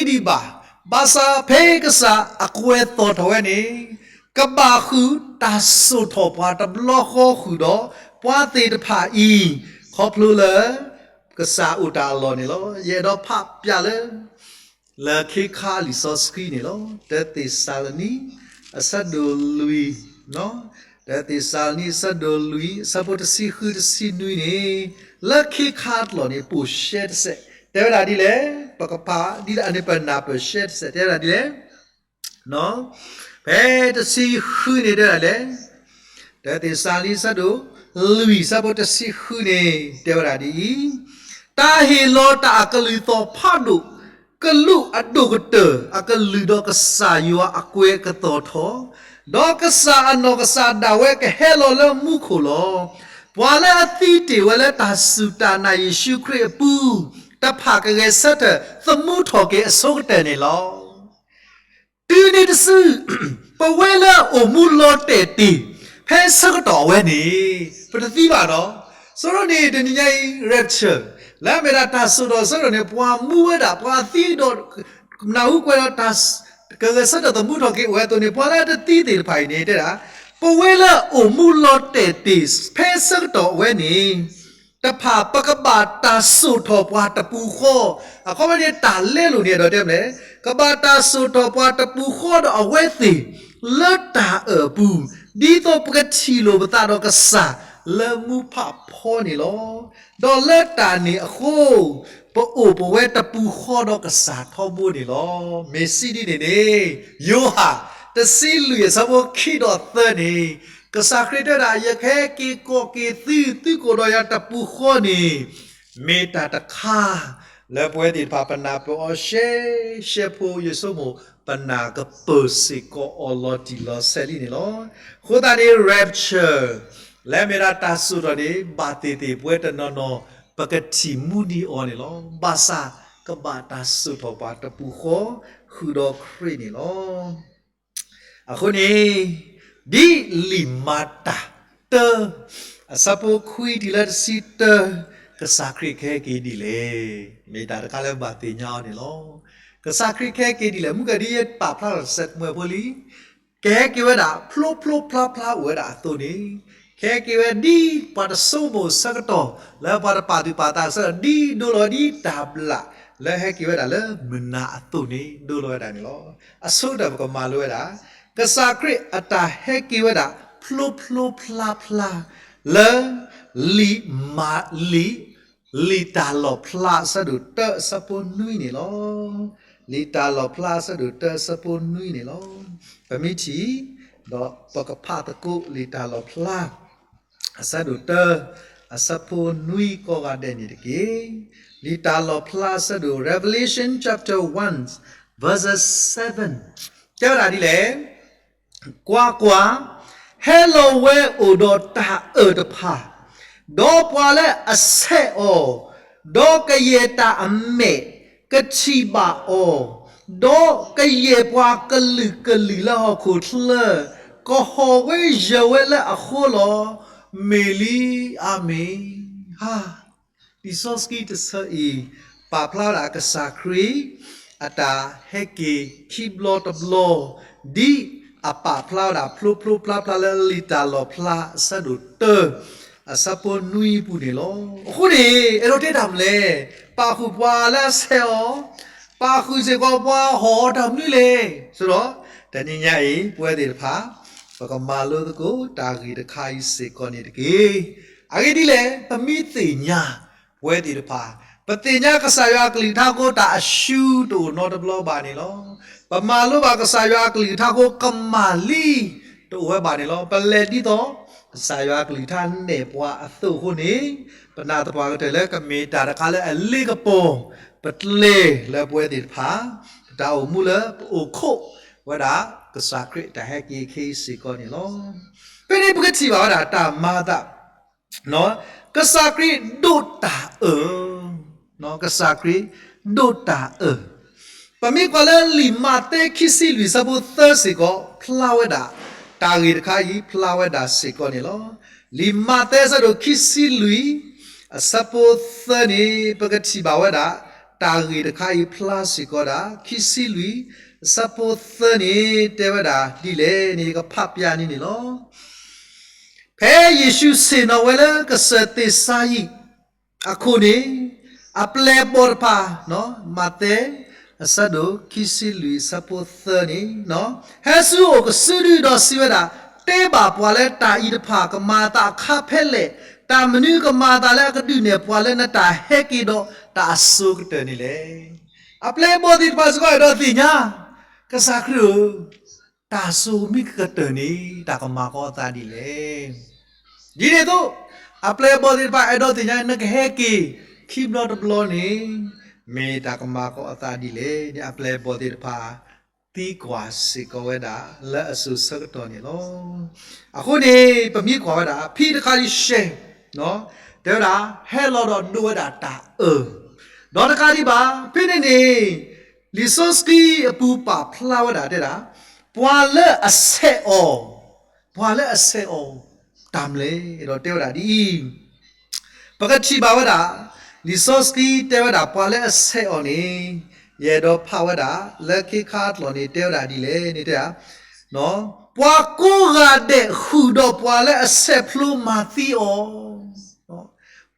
ဒံးဘၣ်, ဘၣ်ဆၣ်ဖဲကစၢ်အကွဲၤသီၣ်ထီၣ်ဝဲန့ၣ်, ကဘၣ်ဃုာ်တၢ်စိာ်ထီၣ်ပှၤတဘျီဃီဃုာ်ဒီး ပှၤသ့ၣ်တဖၣ်အံၤ, ခီဖျိလၢ ကစၢ်အိၣ်တၢ်အလီၢ်န့ၣ်လီၤ. ယအဲၣ်ဒိးဖးပျၢ်လၢ လၢခ့ခါလံာ်စီဆှံန့ၣ်လီၤ. တၢသ့းစၤလနံ အဆၢဒိၣ်လွံၢ်, တၢသ့းစၤလနံ အဆၢဒိၣ်လွံၢ် အဆၢဖိတဆံဃုတဆံနွံန့ၣ်, လၢခ့ခါတလီၢ်န့ၣ် ပိာ်ရှဲတစဲး, တဲဝဲဒၣ်ဒ်လဲၣ်, ပကဖးဒ်န့ၣ် ပနၢ်ပၢၢ်ရှဲတစဲး တဲဝဲဒၣ်ဒ်လဲၣ်. ဖဲတဆံဃုန့ၣ်တဲဒၣ်လဲၣ်, တၢသ့းစၤလနံ ဆၢဒိၣ်လွံၢ် ဆၢဖိတဆံဃုန့ၣ် တဲဝဲဒၣ်ဒ်အံၤ, တၢ်ဟ့ၣ်လီၤတၢ်အကလုၢ်သီၣ်ဖးဒိၣ် ကလူးအဒိၣ်ကတၢၢ် အကလုၢ်ဒီးကစၢ်ယွၤအကွဲးကသီၣ်ထီၣ်, ဒီးကစၢ်အနီၢ်ကစၢ်ဒၣ်ဝဲကဟဲလီၤလၢမူခိၣ်လီၤ. ပှၤလၢအသံတ့ၢ်ဝဲလၢတၢ်စူၢ်တၢ်နာ်ယ့ၣ်ၡူးခရံာ်အပူၤတဖၣ် ကဂဲၤဆၢထၢၣ်သမူထီၣ်က့ၤအဆိကတၢၢ်န့ၣ်လီၤ. တုၤန့ၣ်တစု, ပဝဲလၢအအိၣ်မူလီၤတဲာ်တ့ၢ် ဖဲဆၢကတီၢ်အဝဲန့ၣ် ပတသံဘၣ်ဒီး, ဆၢကတီၢ်န့ၣ် တနံၤညါအံၤ rapture လၢအမ့ၢ်ဒၣ်တၢ်စိာ်ထီၣ်ဆၢကတီၢ်န့ၣ် ပှၤမူဝဲဒၣ် ပှၤသံဒီး နၢ်ဟူကွဲးဒီးတၢ် ကဂဲၤဆၢထၢၣ်သမူထီၣ်က့ၤအိၣ်ဝဲအသိးန့ၣ် ပှၤလၢအတသံသ့ၣ်တဖၣ်အံၤန့ၣ် တဲဒၣ်, ပဝဲလၢအအိၣ်မူလီၤတဲာ်တ့ၢ် ဖဲဆၢကတီၢ်အဝဲန့ၣ် တဖၣ်ပကဘၣ်တၢ်စိာ်ထီၣ်ပှၤတပူၤဃီ, အခီပညီန့ၣ် တၢ်လဲလိာ်န့ၣ် အဲၣ်ဒိးတဲမလဲၣ်, ကဘၣ်တၢ်စိာ်ထီၣ်ပှၤတပူၤဃီဒီးအဝဲသ့ၣ် လၢတၢ်အၢၣ်အပူၤ, ဒ်သိးပကထံၣ်လိာ်ပသးဒီးကစၢ်လၢမူဖးဖီန့ၣ်လီၤ. ဒီးလၢတၢ်န့ၣ်အဃိ, ပအိၣ်ပဝဲတပူၤဃီဒီးကစၢ်ထီဘိန့ၣ်လီၤ. မ့ၢ်စံးဒ်န့ၣ်န့ၣ်, ယိၤဟၣ် တဆံလွံၢ် အဆၢဖိခံဒီးသၢန့ၣ်, ကစၢ်ခရံာ်တဲဒၣ် ယကဟဲက့ၤကိးက့ၤသု သုကိၣ်ဒီးယၤတပူၤဃီန့ၣ်, မ့ၢ်တၢ်တခါ လၢပဝဲသ့ၣ်တဖၣ်ပနၢ်ပၢၢ်အီၤရှဲရှဲဖိ ယဆိကမိၣ် ပနၢ်ကပၢၢ်စ့ၢ်ကီးအီၤလီၤတံၢ်လီၤဆဲးလံန့ၣ်လီၤ. အဃိသတးန့ၣ် rapture လၢအမ့ၢ်ဒၣ်တၢ်စိာ်ထီၣ်န့ၣ် ဘၣ်သ့ၣ်သ့ၣ်ပဝဲတနီၤနီၤ ပကထံၣ်မူဒံးအီၤန့ၣ်လီၤ. ဘၣ်ဆၣ်ကဘၣ်တၢ်စိာ်ထီၣ်ပှၤတပူၤဃီ ဃုာ်ဒီးခရံာ်န့ၣ်လီၤ. အဃိန့ၣ်, ဒ်လံာ်မၤတၢ်တၢ အဆၢဖိခွံတုၤလၢတဆံတၢ, ကစၢ်ခရံာ်ကဟဲက့ၤဒ်လဲၣ်. မ့ၢ်တၢ်တခါလၢပဘၣ်သ့ၣ်ညါအီၤန့ၣ်လီၤ. ကစၢ်ခရံာ်ကဟဲက့ၤဒ်လဲၣ်. မုၢ်ကဒ်ယပာ်ဖျါထီၣ်တစဲးတမှဲၤဖိလံ, ကဟဲက့ၤဝဲဒၣ်ဖျိဖျိဖျါဖျါအိၣ်ဝဲဒၣ်အသိးန့ၣ်, ကဟဲက့ၤဝဲဒ်ပှၤတဆိကမိၣ်ဆၢကတီၢ် လၢပှၤတပာ်သူၣ်ပာ်သးဆၢကတီၢ် ဒ်ဒိလီၤဒ်တၢ်ဘျၣ် လၢဟဲက့ၤဝဲဒၣ်လၢမုၢ်နၤအသိးန့ၣ် ဒိလီၤဝဲဒၣ်န့ၣ်လီၤ. အဆိကတၢၢ်ပကမၤလိဝဲဒၣ် ကစၢ်ခရံာ်အတၢ်ဟဲက့ၤဝဲဒၣ် ဖျိဖျိဖျါဖျါ လၢ လံာ်မၤ လံာ် လံာ်တၢ်လီၣ်ဖျါအဆၢဒိၣ်တၢ အဆၢဖိနွံန့ၣ်လီၤ. လံာ်တၢ်လီၣ်ဖျါအဆၢဒိၣ်တၢ အဆၢဖိနွံန့ၣ်လီၤ. ပမ့ၢ်ထံၣ် ဒီးပကဖးသကိးလံာ်တၢ်လီၣ်ဖျါ အဆၢဒိၣ်တၢ အဆၢဖိနွံကိးဂၤဒဲးန့ၣ်တက့ၢ်. လံာ်တၢ်လီၣ်ဖျါအဆၢဒိၣ် Revelation chapter one verses seven တဲဝဲဒၣ်ဒ်လဲၣ်. ကွၢ်ကွၢ်, ဟဲလီၤဝဲအိၣ်ဒီးတၢ်အၢၣ်တဖၣ်, ဒီးပှၤလၢအဆဲးအီၤ, ဒီးကယဲၢ်တၢ်အမဲာ်, ကထံၣ်ဘၣ်အီၤ, ဒီးကယဲၢ်ပှၤကလုာ်ကလုာ်လၢဟီၣ်ခိၣ်ချၢ ကဟီၣ်ဝဲယၢၤဝဲလၢအဃိလီၤ. မ့ၢ်လံ, အၤမ့ၣ်. လံာ်စီဆှံတဆၢအံၤ ပာ်ဖျါဝဲဒၣ်ကစၢ်ခရံာ် အတၢ်ဟဲက့ၤခံဘျီတဘျီ ဒ်အပာ်ဖျါဝဲဒၣ်ဖျိဖျိဖျါဖျါလၢလံာ်တၢ်လီၣ်ဖျါအဆၢဒိၣ်တၢ အဆၢဖိနွံအပူၤန့ၣ်လီၤ. အဃိန့ၣ် အဲၣ်ဒိးတဲတၢ်မနုၤလဲၣ်, ပာ်ဃုာ်ပှၤလၢအဆဲးအီၤ, ပာ်ဃုာ်စ့ၢ်ကီးပှၤဟီၣ်အီၤတၢ်မနုၤလဲၣ်. ဒီးတနံၤညါအံၤ ပဝဲသ့ၣ်တဖၣ် ပကမၤလိသကိးတၢ်ဂ့ၢ်တခါအံၤစ့ၢ်ကီးန့ၣ်တက့ၢ်. အဂ့ၢ်ဒ်လဲၣ်, ပမ့ၢ်သ့ၣ်ညါ ပဝဲသ့ၣ်တဖၣ် ပသ့ၣ်ညါကစၢ်ယွၤအကလုၢ်ကထါအဃိ တၢ်အရှုံးတအိၣ်နီတဘျီဘၣ်န့ၣ်လီၤ. ပမၤလိဘၣ်ကစၢ်ယွၤအကလုၢ်ကထါအဃိ ကမၣ်လံတအိၣ်ဝဲဘၣ်န့ၣ်လီၤ. ပလဲၤဒ်သိး ကစၢ်ယွၤအကလုၢ်ကထါနဲၣ်ပှၤအသိးအဃိန့ၣ်, ပနာ်သပှၢ်ကတၢၢ်လၢကမ့ၢ်တၢ်တခါလၢအလ့ကပီၤ ပကျဲလၢပဝဲသ့ၣ်တဖၣ် ပတၢ်အိၣ်မူလၢပအိၣ်ခိးဝဲဒၣ် ကစၢ်ခရံာ်အတၢ်ဟဲက့ၤခဲအံၤစ့ၢ်ကီးန့ၣ်လီၤ. ဖဲန့ၣ်ပကထံၣ်ဘၣ်ဝဲဒၣ်တၢ်မၤအသး ကစၢ်ခရံာ်ဒိးတၢ်အၢၣ်, ကစၢ်ခရံာ်ဒိးတၢ်အၢၣ်. ပမ့ၢ်ကွၢ်လၢလံာ်မးသဲခံဆံလွံၢ်ဆၢဖိသၢစ့ၢ်ကီး ဖျါဝဲဒၣ် တၢ်ဂ့ၢ်တခါအံၤ ဖျါဝဲဒၣ်စ့ၢ်ကီးန့ၣ်လီၤ. လံာ်မးသဲအဆၢဒိၣ်ခံဆံလွံၢ် အဆၢဖိသၢန့ၣ် ပကထံၣ်ဘၣ်ဝဲဒၣ် တၢ်ဂ့ၢ်တခါအံၤဖျါစ့ၢ်ကီးဒၣ် ခံဆံလွံၢ် အဆၢဖိသၢန့ၣ် တဲဝဲဒၣ်ဒ်လဲၣ်န့ၣ် ယကဖးပျၢ်န့ၣ်န့ၣ်လီၤ. ဖဲယ့ၣ်ၡူးဆ့ၣ်နီၤဝဲလၢကစၢၢ်သ့းစါယံးအခိၣ်န့ၣ်, အပျဲၢ်အဘီၣ်တဖၣ်, မးသဲ အဆၢဒိၣ်ခံဆံလွံၢ် အဆၢဖိသၢန့ၣ်, ဟဲဆူအအိၣ်ကစုဒုဒီးစံးဝဲဒၣ်, တဲဘၣ်ပှၤလၢတၢ်အံၤတဖၣ် ကမၤအသးအခါဖဲလဲၣ်, တၢ်မနုၤကမၤအသးလၢအကဒုးနဲၣ်ပှၤလၢနတၢ်ဟဲက့ၤဒီးတၢ်အစိၤကတၢၢ်န့ၣ်လဲၣ်. အပျဲၢ်အဘီၣ်သ့ၣ်တဖၣ်စ့ၢ်ကီးအဲၣ်ဒိးသ့ၣ်ညါ, ကစၢ်ခရံာ်ဧၢ, တၢ်ဆိၣ်ဂ့ၤမ့ၢ်ကကတၢၢ်န့ၣ် တၢ်ကမၤကီအသးဒ်လဲၣ်. ဒ်န့ၣ်အသိး အပျဲၢ်အဘီၣ်သ့ၣ်တဖၣ် အဲၣ်ဒိးသ့ၣ်ညါ နကဟဲက့ၤခံဘျီတဘျီန့ၣ် မ့ၢ်တၢ်ကမၤကီအသးဒ်လဲၣ်န့ၣ် အပျဲၢ်အဘီၣ်သ့ၣ်တဖၣ် သံကွၢ်စ့ၢ်ကီးဝဲဒၣ်လၢအစိၤဆၢကတီၢ်န့ၣ်လီၤ. အဃိန့ၣ် ပမ့ၢ်ကွၢ်ဝဲဒၣ် ဖဲတခါဒံးရှဲ တဲဝဲဒၣ် ဟဲလီၤဒီးဒိးဝဲဒၣ်တၢ်အၢၣ်, ဒီးတခါဒံးဘၣ် ဖဲန့ၣ်န့ၣ် လံာ်စီဆှံအပူၤပာ်ဖျါဝဲဒၣ်တဲဒၣ် ပှၤလၢအဆဲးအီၤ, ပှၤလၢအဆဲးအီၤ တၢ်မနုၤလဲၣ် ဒီးတဲဝဲဒၣ်ဒ်အံၤ ပကထံၣ်ဘၣ်ဝဲဒၣ် လံာ်စီဆှံတဲဝဲဒၣ် ပှၤလၢအဆဲးအီၤန့ၣ် ယအဲၣ်ဒိးဖးဝဲဒၣ် လၢခ့ခါအကျိာ်န့ၣ် တဲဝဲဒၣ်ဒ်လဲၣ်န့ၣ်တဲဒၣ် ပှၤကိးဂၤဒဲးဃုာ်ဒီးပှၤလၢအဆဲးဖျိမၤသံအီၤ,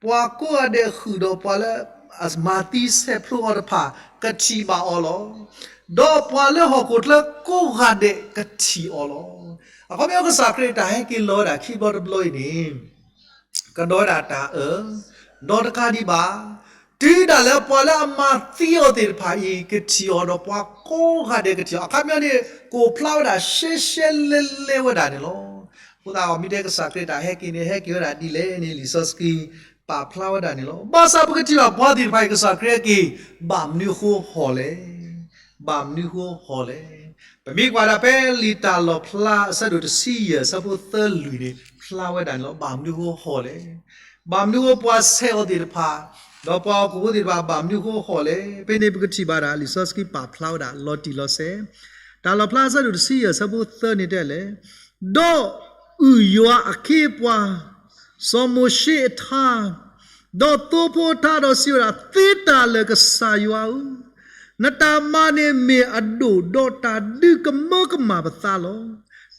ပှၤကိးဂၤဒဲးဃုာ်ဒီးပှၤလၢအမၤသံဆဲးဖျိအီၤတဖၣ် ကထံၣ်ဘၣ်အီၤလီၤ. ဒီးပှၤလၢဟီၣ်ခိၣ်ချၢကိးဂၤဒဲးကထံၣ်အီၤလီၤ. အခီပညီကစၢ်ခရံာ်တၢ်ဟဲက့ၤလီၤဝဲဒၣ်ခံဘျီတဘျီအံၤန့ၣ် ကဒိးဝဲဒၣ်တၢ်အၢၣ်, ဒီးတခါဒံးဘၣ် တုၤဒၣ်လၢပှၤလၢအမၤသံအီၤသ့ၣ်တဖၣ်အံၤ ကထံၣ်အီၤဒီးပှၤကိးဂၤဒဲးကထံၣ်အီၤ အခီပညီန့ၣ် ကိးဖျါဝဲဒၣ်ရှဲရှဲလဲလဲဝဲဒၣ်န့ၣ်လီၤ. အဃိသတးဒီးမ့ၢ်တဲကစၢ်ခရံာ်တၢ်ဟဲက့ၤန့ၣ် ဟဲက့ၤဝဲဒၣ်ဒ်လဲၣ်န့ၣ် လံာ်စီဆှံပာ်ဖျါဝဲဒၣ်န့ၣ်လီၤ. ဘၣ်ဆၣ်ပကထံၣ်ဘၣ်ပှၤသ့ၣ်တဖၣ်အံၤ ကစၢ်ခရံာ်ဟဲက့ၤ ဘၣ်မနုၤအဃိဟီၣ်လဲၣ်, ဘၣ်မနုၤအဃိဟီၣ်လဲၣ်. ပမ့ၢ်ကွၢ်ဒၣ်ဖဲလံာ်တၢ်လီၣ်ဖျါအဆၢဒိၣ်တဆံယဲၢ်အဆၢဖိသၢလွံၢ်န့ၣ် ဖျါဝဲဒၣ်န့ၣ်လီၤ. ဘၣ်မနုၤအဃိဟီၣ်လဲၣ်. ဘၣ်မနုၤအဃိပှၤဆဲးအီၤသ့ၣ်တဖၣ် ဒီးပှၤဟီၣ်ခိၣ်ဖိသ့ၣ်တဖၣ် ဘၣ်မနုၤအဃိဟီၣ်လဲၣ်. ဖဲန့ၣ်ပကထံၣ်ဘၣ်ဒၣ် လံာ်စီဆှံပာ်ဖျါဝဲဒၣ်လီၤတံၢ်လီၤဆဲး, တၢ်လီၣ်ဖျါအဆၢဒိၣ်တဆံယဲၢ်အဆၢဖိသၢန့ၣ်တဲလဲၣ်, ဒီးအုၣ်ယွၤအခ့အပှၤ စီၤမိၤၡ့အထါ, ဒီးသိဖိအထါဒီးစံးဝဲဒၣ်, သ့တၢ်လၢာ်ကစၢ်ယွၤဧၢ, နတၢ်မၤန့ၣ်မ့ၢ်အဒိၣ်ဒီးတၢ်ဒုးကမၢကမၣ်ပသးလီၤ.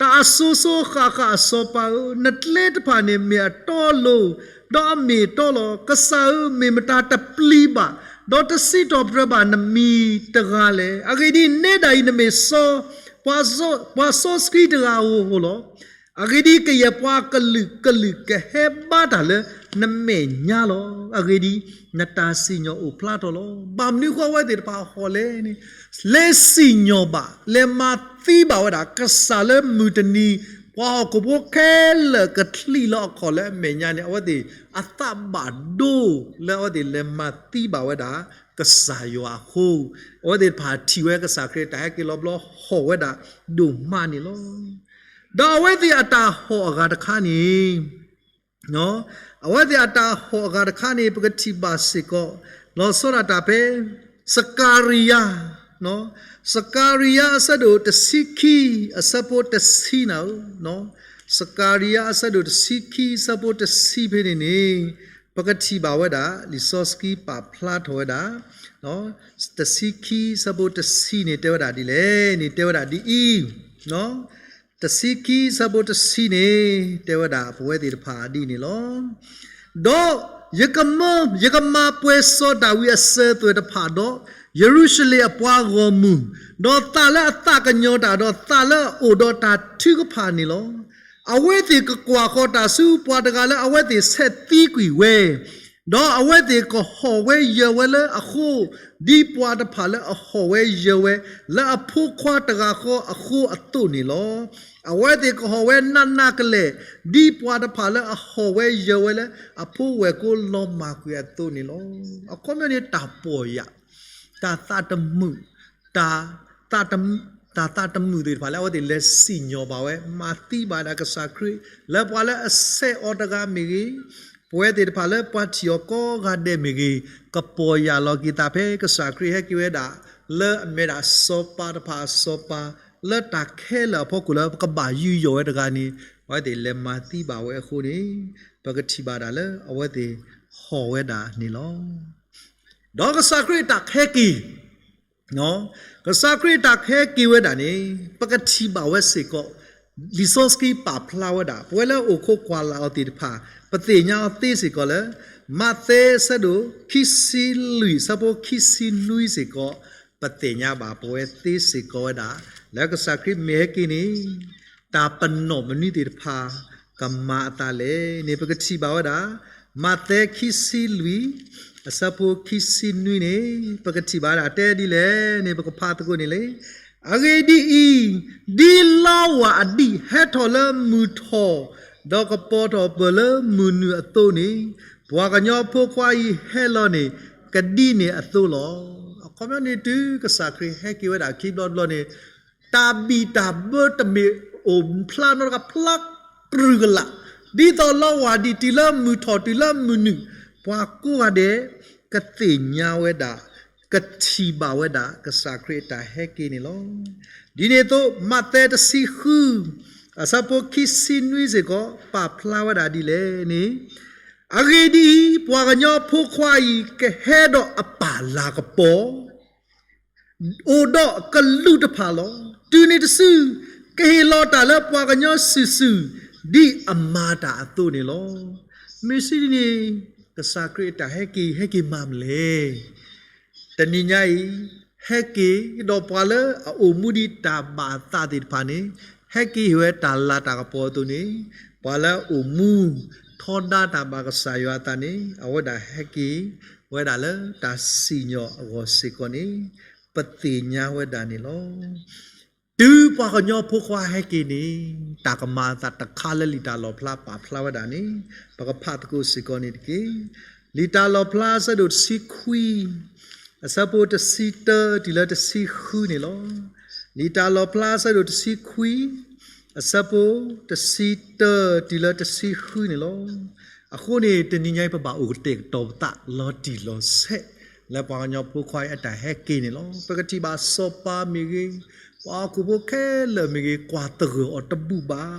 တၢ်အစိၤစိၤဃၣ်ဃၣ်အစီၤပၤဧၢ, နကျဲတဖၣ်န့ၣ်မ့ၢ်အတီအလိၤ, ဒီးအမ့ၢ်အတီလီၤ. ကစၢ်ဧၢ, မ့ၢ်မတၤတပျံၤဘၣ်, ဒီးတစံးထီၣ်ပတြၢၤဘၣ်နမံၤတဂၤလဲၣ်. အဂ့ၢ်ဒ်အံၤ, နဲဒၣ်အံၤနမ့ၢ်စီၤ, ပှၤစီဆှံတဂၤဧိၤလီၤ. အဂ့ၢ်ဒ်အံၤ, ကယဲၢ်ပှၤကလုာ်ကလုာ်ကဟဲဘါတၢ်လၢနမဲာ်ညါလီၤ. အဂ့ၢ်ဒ်အံၤ, နတၢ်စံၣ်ညီၣ်အိၣ်ဖျါထီၣ်လီၤ. ဘၣ်မနုၤဃိအဝဲသ့ၣ်တဖၣ်ဟီၣ်လဲၣ်န့ၣ်, လဲၤစံၣ်ညီၣ်ဘၣ်, လဲၤမၤသံဘၣ်ဝဲဒၣ် ကစၢ်လၢမုၢ်တနံၤ ပှၤဟီၣ်ခိၣ်ဖိခဲလၢာ်ကချံးလီၤအခီၣ်လၢအမဲာ်ညါန့ၣ် အဝဲသ့ၣ်အသးဘၣ်ဒိလၢအဝဲသ့ၣ်လဲၤမၤသံဘၣ်ဝဲဒၣ် ကစၢ်ယွၤအဃိ, အဝဲသ့ၣ်တဖၣ်ထံၣ်ဝဲကစၢ်ခရံာ်တၢ်ဟဲက့ၤလီၤဘျီဟီၣ်ဝဲဒၣ်ဒိၣ်မးန့ၣ်လီၤ. ဒီးအဝဲသ့ၣ်အတၢ်ဟီၣ်အဂၤတခါန့ၣ် အဝဲသ့ၣ်အတၢ်ဟီၣ်အဂၤတခါန့ၣ် ပကထံၣ်ဘၣ်စ့ၢ်ကီး လီၤဆီဒၣ်တၢ်ဖဲ စကၤရံယၤ, စကၤရံယၤအဆၢဒိၣ်တဆံခံ အဆၢဖိတဆံနၤဧၢ, စကၤရံယၤအဆၢဒိၣ်တဆံခံ အဆၢဖိတဆံဖဲန့ၣ်န့ၣ် ပကထံၣ်ဘၣ်ဝဲဒၣ် လံာ်စီဆှံပာ်ဖျါထီၣ်ဝဲဒၣ် တဆံခံ အဆၢဖိတဆံန့ၣ် တဲဝဲဒၣ်ဒ်လဲၣ်န့ၣ် တဲဝဲဒၣ်ဒ်အံၤ, တဆံခံ အဆၢဖိတဆံန့ၣ် တဲဝဲဒၣ်ပဝဲသ့ၣ်တဖၣ်ဒ်န့ၣ်လီၤ. ဒီးယကမၤ, ယကမၤပှဲၤစီၤဒၤဝံးအစၢၤသွဲၣ်တဖၣ်ဒီး ယရူၤၡလ့ၣ်အပှၤဂီၢ်မုၢ်, ဒီးသးလၢအသးကညီၤတၢ်, ဒီးသးလၢအအိၣ်ဒီးတၢ်ထုကဖၣ်န့ၣ်လီၤ. အဝဲသ့ၣ်ကကွၢ်ဃီၤတၢ်ဆူပှၤတဂၤလၢအဝဲသ့ၣ်ဆဲးသံကွံာ်ဝဲ, ဒီးအဝဲသ့ၣ်ကဟီၣ်ဝဲယၢၤဝဲလၢအဃိ, ဒ်ပှၤတဖၣ်လၢအဟီၣ်ဝဲယၢၤဝဲ လၢအဖိခွါတဂၤဃီအဃိအသိးန့ၣ်လီၤ. အဝဲသ့ၣ်ကဟီၣ်ဝဲနးနးကလဲာ်, ဒ်ပှၤတဖၣ်လၢအဟီၣ်ဝဲယၢၤဝဲလၢအဖိဝဲၢ်ကိလီၤမၢ်ကွံာ်အသိးန့ၣ်လီၤ. အခီပညီန့ၣ် တၢ်ပီၢ်ယၢ်, တၢ်သးတမုာ်, တၢ်, တၢ်သးတမုာ်သ့ၣ်တဖၣ်လၢအဝဲသ့ၣ်လဲၤစံၣ်ညီၣ်ဘၣ်ဝဲ, မၤသံဘၣ်ဒၣ်ကစၢ်ခရံာ်, လၢပှၤလၢအဆဲးအီၤတဂၤမ့ၢ်ဂ့ၤ, ပဝဲသ့ၣ်တဖၣ်လၢပှၤထံၣ်အီၤကိးဂၤဒဲးမ့ၢ်ဂ့ၤ, ကပီၢ်ယၢ်လီၤက့ၤသးဖဲကစၢ်ခရံာ်ဟဲက့ၤဝဲဒၣ် လၢအမ့ၢ်ဒၣ်စီၤပၤတဖၣ်အစီၤပၤ, လၢတၢ်ခဲလၢာ်အဖီခိၣ်လၢပကဘၣ်ယူးယီၣ်ဝဲတဂၤန့ၣ်, အဝဲသ့ၣ်လဲၤမၤသံဘၣ်ဝဲအဃိန့ၣ်, ပကထံၣ်ဘၣ်ဒၣ်လၢအဝဲသ့ၣ်ဟီၣ်ဝဲဒၣ်န့ၣ်လီၤ. ဒီးကစၢ်ခရံာ်တၢ်ကဟဲက့ၤ ကစၢ်ခရံာ်တၢ်ကဟဲက့ၤဝဲဒၣ်န့ၣ် ပကထံၣ်ဘၣ်ဝဲစ့ၢ်ကီး, လံာ်စီဆှံပာ်ဖျါဝဲဒၣ် ပဝဲလၢအိၣ်ခိးကွၢ်လၢ်အီၤသ့ၣ်တဖၣ် ပသ့ၣ်ညါအီၤသ့စ့ၢ်ကီးလၢ မးသဲအဆၢဒိၣ်ခံဆံလွံၢ်အဆၢဖိခံဆံနွံစ့ၢ်ကီး, ပသ့ၣ်ညါဘၣ်ပဝဲသ့စ့ၢ်ကီးဝဲဒၣ် လၢကစၢ်ခရံာ်မ့ၢ်ဟဲက့ၤန့ၣ် တၢ်ပနီၣ်မနုၤသ့ၣ်တဖၣ် ကမၤအသးလဲၣ်န့ၣ် ပကထံၣ်ဘၣ်ဝဲဒၣ် မးသဲခံဆံလွံၢ် အဆၢဖိခံဆံနွံန့ၣ် ပကထံၣ်ဘၣ်ဝဲဒၣ်တဲဒ်လဲၣ်န့ၣ် ပကဖးသကိးန့ၣ်လံ. အဂ့ၢ်ဒ်အံၤ, ဒ်လီဝၤအဒံးဟဲထီၣ်လၢမုၢ်ထီၣ်, ဒီးကပီၤထီၣ်ပၢၢ်လၢမုၢ်နုာ်အသိးန့ၣ်, ပှၤကညီဖိခွါအံၤဟဲလီၤန့ၣ် ကဒ်န့ၣ်အသိးလီၤ. အခီပညီန့ၣ် တုၤကစၢ်ခရံာ်ဟဲက့ၤဝဲဒၣ်ခံဘျီတဘျီန့ၣ်, တၢ်ဘံၣ်တၢ်ဘၢတမ့ၢ်အိၣ်ဖျါနီတဂၤ ဖျါကြုာ်ကလာ်, ဒ်သိးလီဝၤဒံးတုၤလၢမုၢ်ထီၣ်တုၤလၢမုၢ်နုာ်, ပှၤကိးဂၤဒဲး ကသ့ၣ်ညါဝဲဒၣ်, ကထံၣ်ဘၣ်ဝဲဒၣ် ကစၢ်ခရံာ်အတၢ်ဟဲက့ၤန့ၣ်လီၤ. ဒ်န့ၣ်အသိး မးသဲတဆံဃု အဆၢဖိခံဆံနွံစ့ၢ်ကီး ပာ်ဖျါဝဲဒၣ်ဒ်လဲၣ်န့ၣ်, အဂ့ၢ်ဒ်အံၤ, ပှၤကညီဖိခွါအံၤ ကဟဲဒီးအပၢ်လၤကပီၤ အိၣ်ဒီးအကလူးတဖၣ်လီၤ. တုၤနုၤတစု ကဟ့ၣ်လီၤတၢ်လၢပှၤကညီစုာ်စုာ် ဒ်အမၤတၢ်အသိးန့ၣ်လီၤ. မ့ၢ်စံးဒ်န့ၣ်, ကစၢ်ခရံာ်အတၢ်ဟဲက့ၤ ဟဲက့ၤမၤမနုၤလဲၣ်. တနံၤညါအံၤ ဟဲက့ၤဒီးပှၤလၢအအိၣ်မူဒ်တၢ်ဘၣ်အသးသ့ၣ်တဖၣ်န့ၣ်, ဟဲက့ၤဟ့ၣ်ဝဲတၢ်လၤတၢ်ကပီၤအသိးန့ၣ်, ပှၤလၢအအိၣ်မူထီဒါတၢ်ဘၣ်ကစၢ်ယွၤအသးန့ၣ် အဝဲဒၣ်ဟဲက့ၤဝဲဒၣ်လၢတၢ်စံၣ်ညီၣ်အဂီၢ်စ့ၢ်ကီးန့ၣ် ပသ့ၣ်ညါဝဲဒၣ်န့ၣ်လီၤ. တုၤပှၤကညီဖိခွါဟဲက့ၤန့ၣ် တၢ်ကမၤအသးတခါလၢလံာ်တၢ်လီၣ်ဖျါပာ်ဖျါဝဲဒၣ်န့ၣ် ပကဖးသကိးစ့ၢ်ကီးန့ၣ်တက့ၢ်. လံာ်တၢ်လီၣ်ဖျါအဆၢဒိၣ်တဆံခွံ အဆၢဖိတဆံတၢတုၤလၢတဆံဃုန့ၣ်လီၤ. လံာ်တၢ်လီၣ်ဖျါအဆၢဒိၣ်တဆံခွံ အဆၢဖိတဆံတၢတုၤလၢတဆံဃုန့ၣ်လီၤ. အဃိန့ၣ် တနံၤညါအံၤ ပဘၣ်အိၣ်ကတဲာ်ကတီၤပသးလီၤတံၢ်လီၤဆဲး လၢပှၤကညီဖိခွါအံၤအတၢ်ဟဲက့ၤန့ၣ်လီၤ. ပကထံၣ်ဘၣ်စီၤပၤမ့ၢ်ဂ့ၤ, ပှၤဟီၣ်ခိၣ်ဖိခဲလၢာ်မ့ၢ်ဂ့ၤ, ကွၢ်သဂၢၢ်အီၤတဘူၣ်ဘၣ်.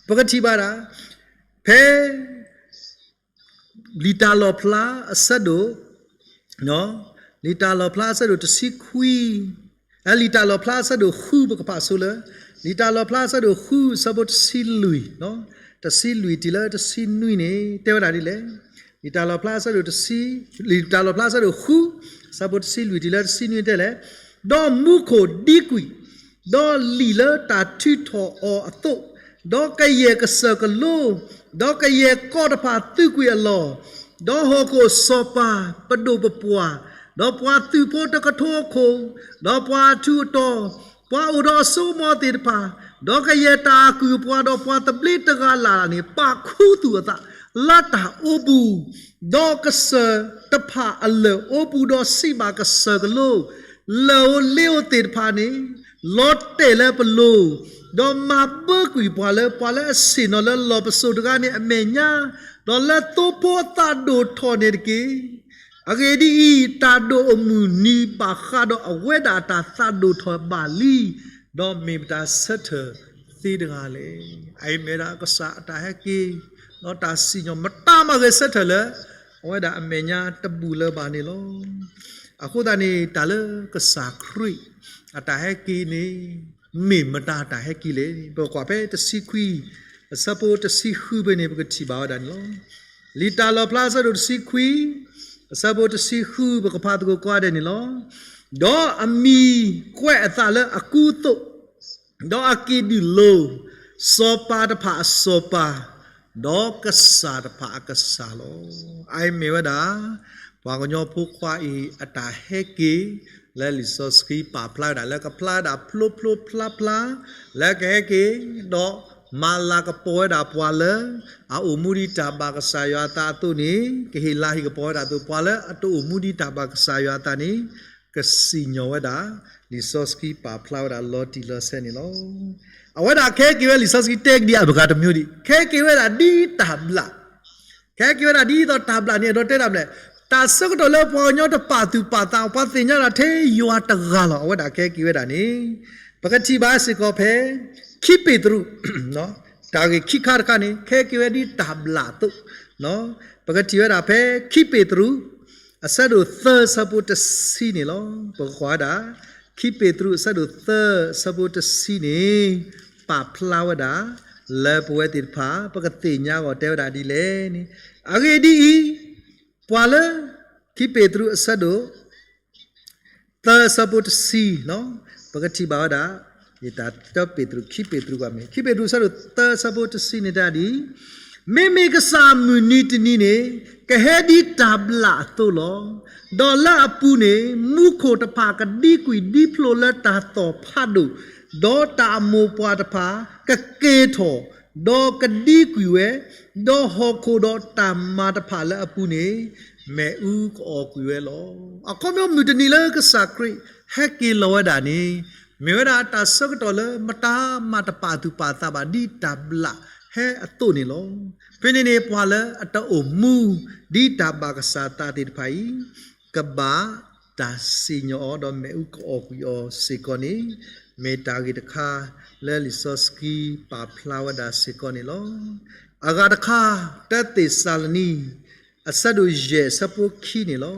ပကထံၣ်ဘၣ်ဒၣ် ဖဲ လံာ်တၢ်လီၣ်ဖျါအဆၢဒိၣ် လံာ်တၢ်လီၣ်ဖျါအဆၢဒိၣ်တဆံခွံ, လံာ်တၢ်လီၣ်ဖျါအဆၢဒိၣ်ဃု ပကဖးဆိလၢ လံာ်တၢ်လီၣ်ဖျါအဆၢဒိၣ်ဃု အဆၢဖိတဆံလွံၢ်, တဆံလွံၢ်တုၤလၢတဆံနွံန့ၣ် တဲဝဲဒၣ်ဒ်လဲၣ်. လံာ်တၢ်လီၣ်ဖျါအဆၢဒိၣ်တဆံ, လံာ်တၢ်လီၣ်ဖျါအဆၢဒိၣ်ဃု အဆၢဖိတဆံလွံၢ်တုၤလၢတဆံနွံတဲလဲၣ်, ဒီးမူခိၣ်ဒံကွံာ် ဒီးလံာ်လၢတၢ်ထုးထီၣ်အီၤအသိး, ဒီးကယဲၢ်ကစၢၢ်ကလိ, ဒီးကယဲၢ်ကီၢ်တဖၣ်သုးကွံာ်အလီၢ်, ဒီးဟီၣ်ခိၣ်စီၤပၤပဒိၣ်ပပှၢ်, ဒီးပှၤသုးဖိတကထိအခိၣ်, ဒီးပှၤအထူးအတီၤ, ပှၤအိၣ်ဒီးအစိကမီၤသ့ၣ်တဖၣ်, ဒီးကယဲၢ်တၢ်အကုၢ်အပှၤ, ဒီးပှၤသဘျ့တဂၤလၢ်လၢ်န့ၣ် ပာ်ခူသူၣ်အသးလၢတၢ်အိပူၤ, ဒီးကစၢၢ်တဖၣ်အလၢၢ်အိပူၤ, ဒီးစံးဘၣ်ကစၢၢ်ကလိ, လၢၢ်ဧိၤလ့ဧိၤသ့ၣ်တဖၣ်န့ၣ် လီၤတဲာ်လၢပလိၤ, ဒီးမၤဘၢကွံာ်ပှၤလၢ ပှၤလၢအဆ့ၣ်နီၤလၢလီၢ်ပစိာ်တဂၤန့ၣ်အမဲာ်ညါ, ဒီးလၢသိဖိအသးဒိၣ်ထီၣ်န့ၣ်တက့ၢ်. အဂ့ၢ်ဒ်အံၤ, တၢ်ဒိၣ်အိၣ်မုၢ်နံၤဘၣ်ဃးဒီးအဝဲဒၣ်အတၢ်သးဒိၣ်ထီၣ်ဘၣ်လံ, ဒီးမ့ၢ်မတၤဆၢထၢၣ်သ့တဂၤလဲၣ်. အအံၤမ့ၢ်ဝဲဒၣ်ကစၢ်အတၢ်ဟဲက့ၤ, ဒီးတၢ်စံၣ်ညီၣ်မတၤမၤဂဲၤဆၢထၢၣ်လၢ အဝဲဒၣ်အမဲာ်ညါတဘူၣ်လၢၤဘၣ်န့ၣ်လီၤ. အဃိသတးန့ၣ် တၢ်လၢကစၢ်ခရံာ်အတၢ်ဟဲက့ၤန့ၣ် မ့ၢ်မတၤတၢ်ဟဲက့ၤလဲၣ်. ပကွၢ်ဖဲတဆံခွံ အဆၢဖိတဆံဃုဖဲန့ၣ် ပကထံၣ်ဘၣ်ဝဲဒၣ်န့ၣ်လီၤ. လံာ်တၢ်လီၣ်ဖျါအဆၢဒိၣ်တဆံခွံ အဆၢဖိတဆံဃု ပကဖးသကိးကိးဂၤဒဲးန့ၣ်လီၤ. ဒီးအမံၤကွဲးအသးလၢအကူအသိး, ဒီးအက့ၤဒုးလိၤ, စီၤပၤတဖၣ်အစီၤပၤ, ဒီးကစၢ်တဖၣ်အကစၢ်လီၤ. အအံၤမ့ၢ်ဝဲဒၣ် ပှၤကညီဖိခွါအံၤအတၢ်ဟဲက့ၤ လၢလံာ်စီဆှံပာ်ဖျါဝဲဒၣ် လၢကဖျါဝဲဒၣ်ဖျိဖျိဖျါဖျါ, လၢကဟဲက့ၤ ဒီးမၤလၤကပီၤဝဲဒၣ်ပှၤလၢ အအိၣ်မူဒ်တၢ်ဘၣ်ကစၢ်ယွၤအသးအသိးန့ၣ် ကဟ့ၣ်လၤဟ့ၣ်ကပီၤဝဲဒၣ်အသိး ပှၤလၢအတအိၣ်မူဒ်တၢ်ဘၣ်ကစၢ်ယွၤအသးန့ၣ် ကစံၣ်ညီၣ်ဝဲဒၣ် လံာ်စီဆှံပာ်ဖျါဝဲဒၣ်လီၤတံၢ်လီၤဆဲးန့ၣ်လီၤ. အဝဲဒၣ်ကဟဲက့ၤဝဲ လံာ်စီဆှံတဲကဒံးအဘၣ်တမျိုးဒံး ကဟဲက့ၤဝဲဒၣ်ဒ်တၢ်ဘျး ကဟဲက့ၤဝဲဒၣ်ဒ်သိးတၢ်ဘျးန့ၣ် အဲၣ်ဒိးတဲဒၣ်မနုၤလဲၣ်, တၢ်ဆၢကတီၢ်လၢပှၤကညီတပာ်သူၣ်ပာ်သး ပှၤသ့ၣ်ညါဒၣ်ထဲယွၤတဂၤလီၤ. အဝဲဒၣ်ကဟဲက့ၤဝဲဒၣ်န့ၣ် ပကထံၣ်ဘၣ်စ့ၢ်ကီးဖဲ ခံပ့းတရူး တၢ်ဂ့ၢ်ခံခါတခါန့ၣ် ကဟဲက့ၤဝဲဒ်တၢ်ဘျးအသိး ပကထံၣ်ဝဲဒၣ်ဖဲ ခံပ့းတရူး အဆၢဒိၣ်သၢ အဆၢဖိတဆံန့ၣ်လီၤ. ပကကွၢ်ဝဲဒၣ် ခံပ့းတရူး အဆၢဒိၣ်သၢ အဆၢဖိတဆံန့ၣ် ပာ်ဖျါဝဲဒၣ် လၢပဝဲသ့ၣ်တဖၣ် ပကသ့ၣ်ညါအဂီၢ်တဲဝဲဒၣ်ဒ်လဲၣ်န့ၣ်, အဂ့ၢ်ဒ်အံၤ, ပှၤလၢ ခံပ့းတရူး အဆၢဒိၣ် သၢ အဆၢဖိတဆံ ပကထံၣ်ဘၣ်ဝဲဒၣ် တၢ်တၢပ့းတရူး ခံပ့းတရူးကွၢ်မ့ၢ် ခံပ့းတရူး အဆၢဒိၣ်သၢ အဆၢဖိတဆံန့ၣ်တဲဒ်အံၤ, မ့မ့ၢ်ကစၢ်မုၢ်နံၤတနံၤန့ၣ် ကဟဲဒ်တၢ်ဘျၣ်အသိးလီၤ. ဒီးလၢအပူၤန့ၣ် မူခိၣ်တဖၣ်ကဒံကွံာ်ဒံဖျိးလၢတၢ်သီၣ်ဖးဒိၣ်, ဒီးတၢ်အမိၢ်ပှၢ်တဖၣ်ကက့ၤထီၣ်, ဒီးကဒံကွံာ်ဝဲ, ဒီးဟီၣ်ခိၣ်ဒီးတၢ်မၤတဖၣ်လၢအပူၤန့ၣ် မ့ၣ်အူကအီၣ်ကွံာ်ဝဲလီၤ. အခီပညီမုၢ်တနံၤလၢကစၢ်ခရံာ်ဟဲက့ၤလီၤဝဲဒၣ်န့ၣ် မ့ၢ်ဝဲဒၣ်တၢ်ဆၢကတီၢ်လၢမတၤမၤတပာ်သူၣ်ပာ်သးဘၣ်ဒ်တၢ်ဘျၣ်ဟဲအသိးန့ၣ်လီၤ. ဖဲန့ၣ်န့ၣ် ပှၤလၢအတအိၣ်မူဒ်တၢ်ဘၣ်ကစၢ်သးသ့ၣ်တဖၣ်အံၤ ကဘၣ်တၢ်စံၣ်ညီၣ်အီၤဒီးမ့ၣ်အူကအီၣ်ကွံာ်အီၤစ့ၢ်ကီးန့ၣ် မ့ၢ်တၢ်ဂ့ၢ်တခါလၢလံာ်စီဆှံပာ်ဖျါဝဲဒၣ်စ့ၢ်ကီးန့ၣ်လီၤ. အဂၤတခါ, တၢသ့းစၤလနံ အဆၢဒိၣ်ယဲၢ် အဆၢဖိခံန့ၣ်လီၤ.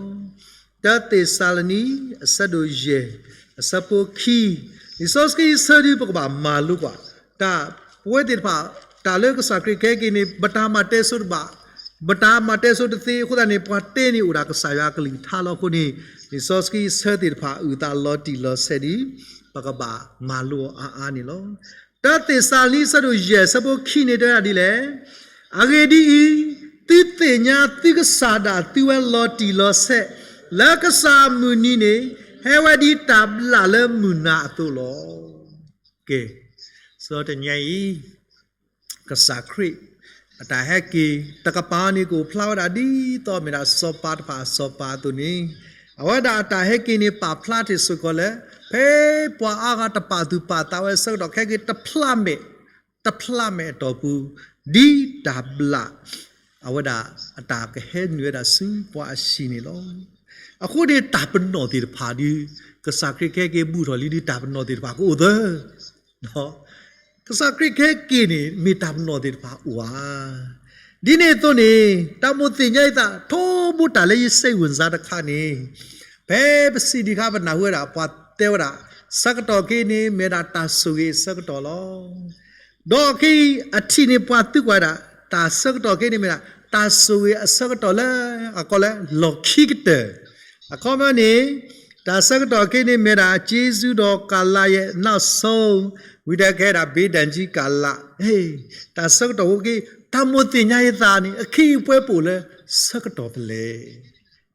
တၢသ့းစၤလနံ အဆၢဒိၣ်ယဲၢ် အဆၢဖိခံ, လံာ်စီဆှံဆၢဒုးပကဘၣ်မၤလိကွၢ်, တၢ်ပဝဲသ့ၣ်တဖၣ် တၢ်လၢကစၢ်ခရံာ်ကဟဲက့ၤန့ၣ် ပတၢ်မၤတဲစိတဘၣ်, ပတၢ်မၤတဲစိတသ့အဃိသတးန့ၣ် ပှၤတဲန့ၣ်အိၣ်ဒၣ်ကစၢ်ယွၤအကလုၢ်ကထါလီၤ. အဃိန့ၣ် လံာ်စီဆှံဆၢသ့ၣ်တဖၣ်အုၣ်သးလီၤတံၢ်လီၤဆဲးဒ် ပကဘၣ်မၤလိအီၤအါအါန့ၣ်လီၤ. တၢသ့းစၤလနံ အဆၢဒိၣ်ယဲၢ် အဆၢဖိခံန့ၣ်တဲဝဲဒၣ်ဒ်လဲၣ်, အဂ့ၢ်ဒ်အံၤ, သုသ့ၣ်ညါသုကစၢ်ဒၣ်သုဝဲလီၤတံၢ်လီၤဆဲး, လၢကစၢ်အမုၢ်နံၤန့ၣ် ဟဲဝဲဒ်တၢ်ဘျၣ်လၢမုၢ်နၤအသိးလီၤ. ကဲ, စီၤတနံၤညါအံၤ ကစၢ်ခရံာ် အတၢ်ဟဲက့ၤ တကပၤန့ၣ် ကအိၣ်ဖျါဝဲဒၣ်ဒ်သိးမ့ၢ်ဒၣ်စီၤပၤတဖၣ်အစီၤပၤအသိးန့ၣ်, အဝဲဒၣ်အတၢ်ဟဲက့ၤန့ၣ် ပာ်ဖျါထီၣ်စ့ၢ်ကီးလၢ ဖဲပှၤအါဂၤတပာ်သူၣ်ပာ်သးဝဲအဆၢကတီၢ်ခဲက့ၤ တဖျါမဲာ်, တဖျါမဲာ်အတီၢ်ပူၤ ဒ်တၢ်ဘျၣ် အဝဲဒၣ်အတၢ်ကဟဲနုာ်ဝဲဒၣ်ဆူပှၤအဟံၣ်န့ၣ်လီၤ. အဃိန့ၣ်တၢ်ပနီၣ်သ့ၣ်တဖၣ်ဒီး ကစၢ်ခရံာ်ကဟဲက့ၤဘူၣ်ထီၣ်လံဒီးတၢ်ပနီၣ်သ့ၣ်တဖၣ်ကအိၣ်သၢ ကစၢ်ခရံာ်ကဟဲက့ၤန့ၣ် မ့ၢ်တၢ်ပနီၣ်သ့ၣ်တဖၣ်အိၣ်ဧါ. ဒ်န့ၣ်အသိးန့ၣ် တၢ်မိၣ်သ့ၣ်ညါအသး ထိးဘိတၢ်လၢယစဲးဝံၣ်စါတခါန့ၣ်, ဖဲပစံးဒံးခါပနၢ်ဟူဝဲဒၣ် ပှၤတဲဝဲဒၣ် ဆၢကတီၢ်ခဲအံၤန့ၣ် မ့ၢ်ဒၣ်တၢ်ဆိၣ်ဂ့ၤအဆၢကတီၢ်လီၤ. ဒီးခဲအံၤအထံၣ်န့ၣ် ပှၤသံကွၢ်ဝဲဒၣ် တၢ်ဆၢကတီၢ်ခဲအံၤန့ၣ်မ့ၢ်ဒၣ် တၢ်ဆိၣ်ဂ့ၤအဆၢကတီၢ်လၢ အကိးလၢလီၢ်ခံကတၢၢ် အခီပညီန့ၣ် တၢ်ဆၢကတီၢ်ခဲအံၤန့ၣ်မ့ၢ်ဒၣ် ကျေးဇူးတော်ကာလရဲ့နောက်ဆုံး, ဝံၤဒီးကဟဲဒၣ် ဘီဒၣ်ကံကၤလး, တၢ်ဆၢကတီၢ်ဖိခဲအံၤ တၢ်မိၣ်သ့ၣ်ညါယသးန့ၣ် အခဲအံၤပှဲၤပအိၣ်လၢဆၢကတီၢ်ဖဲလဲၣ်.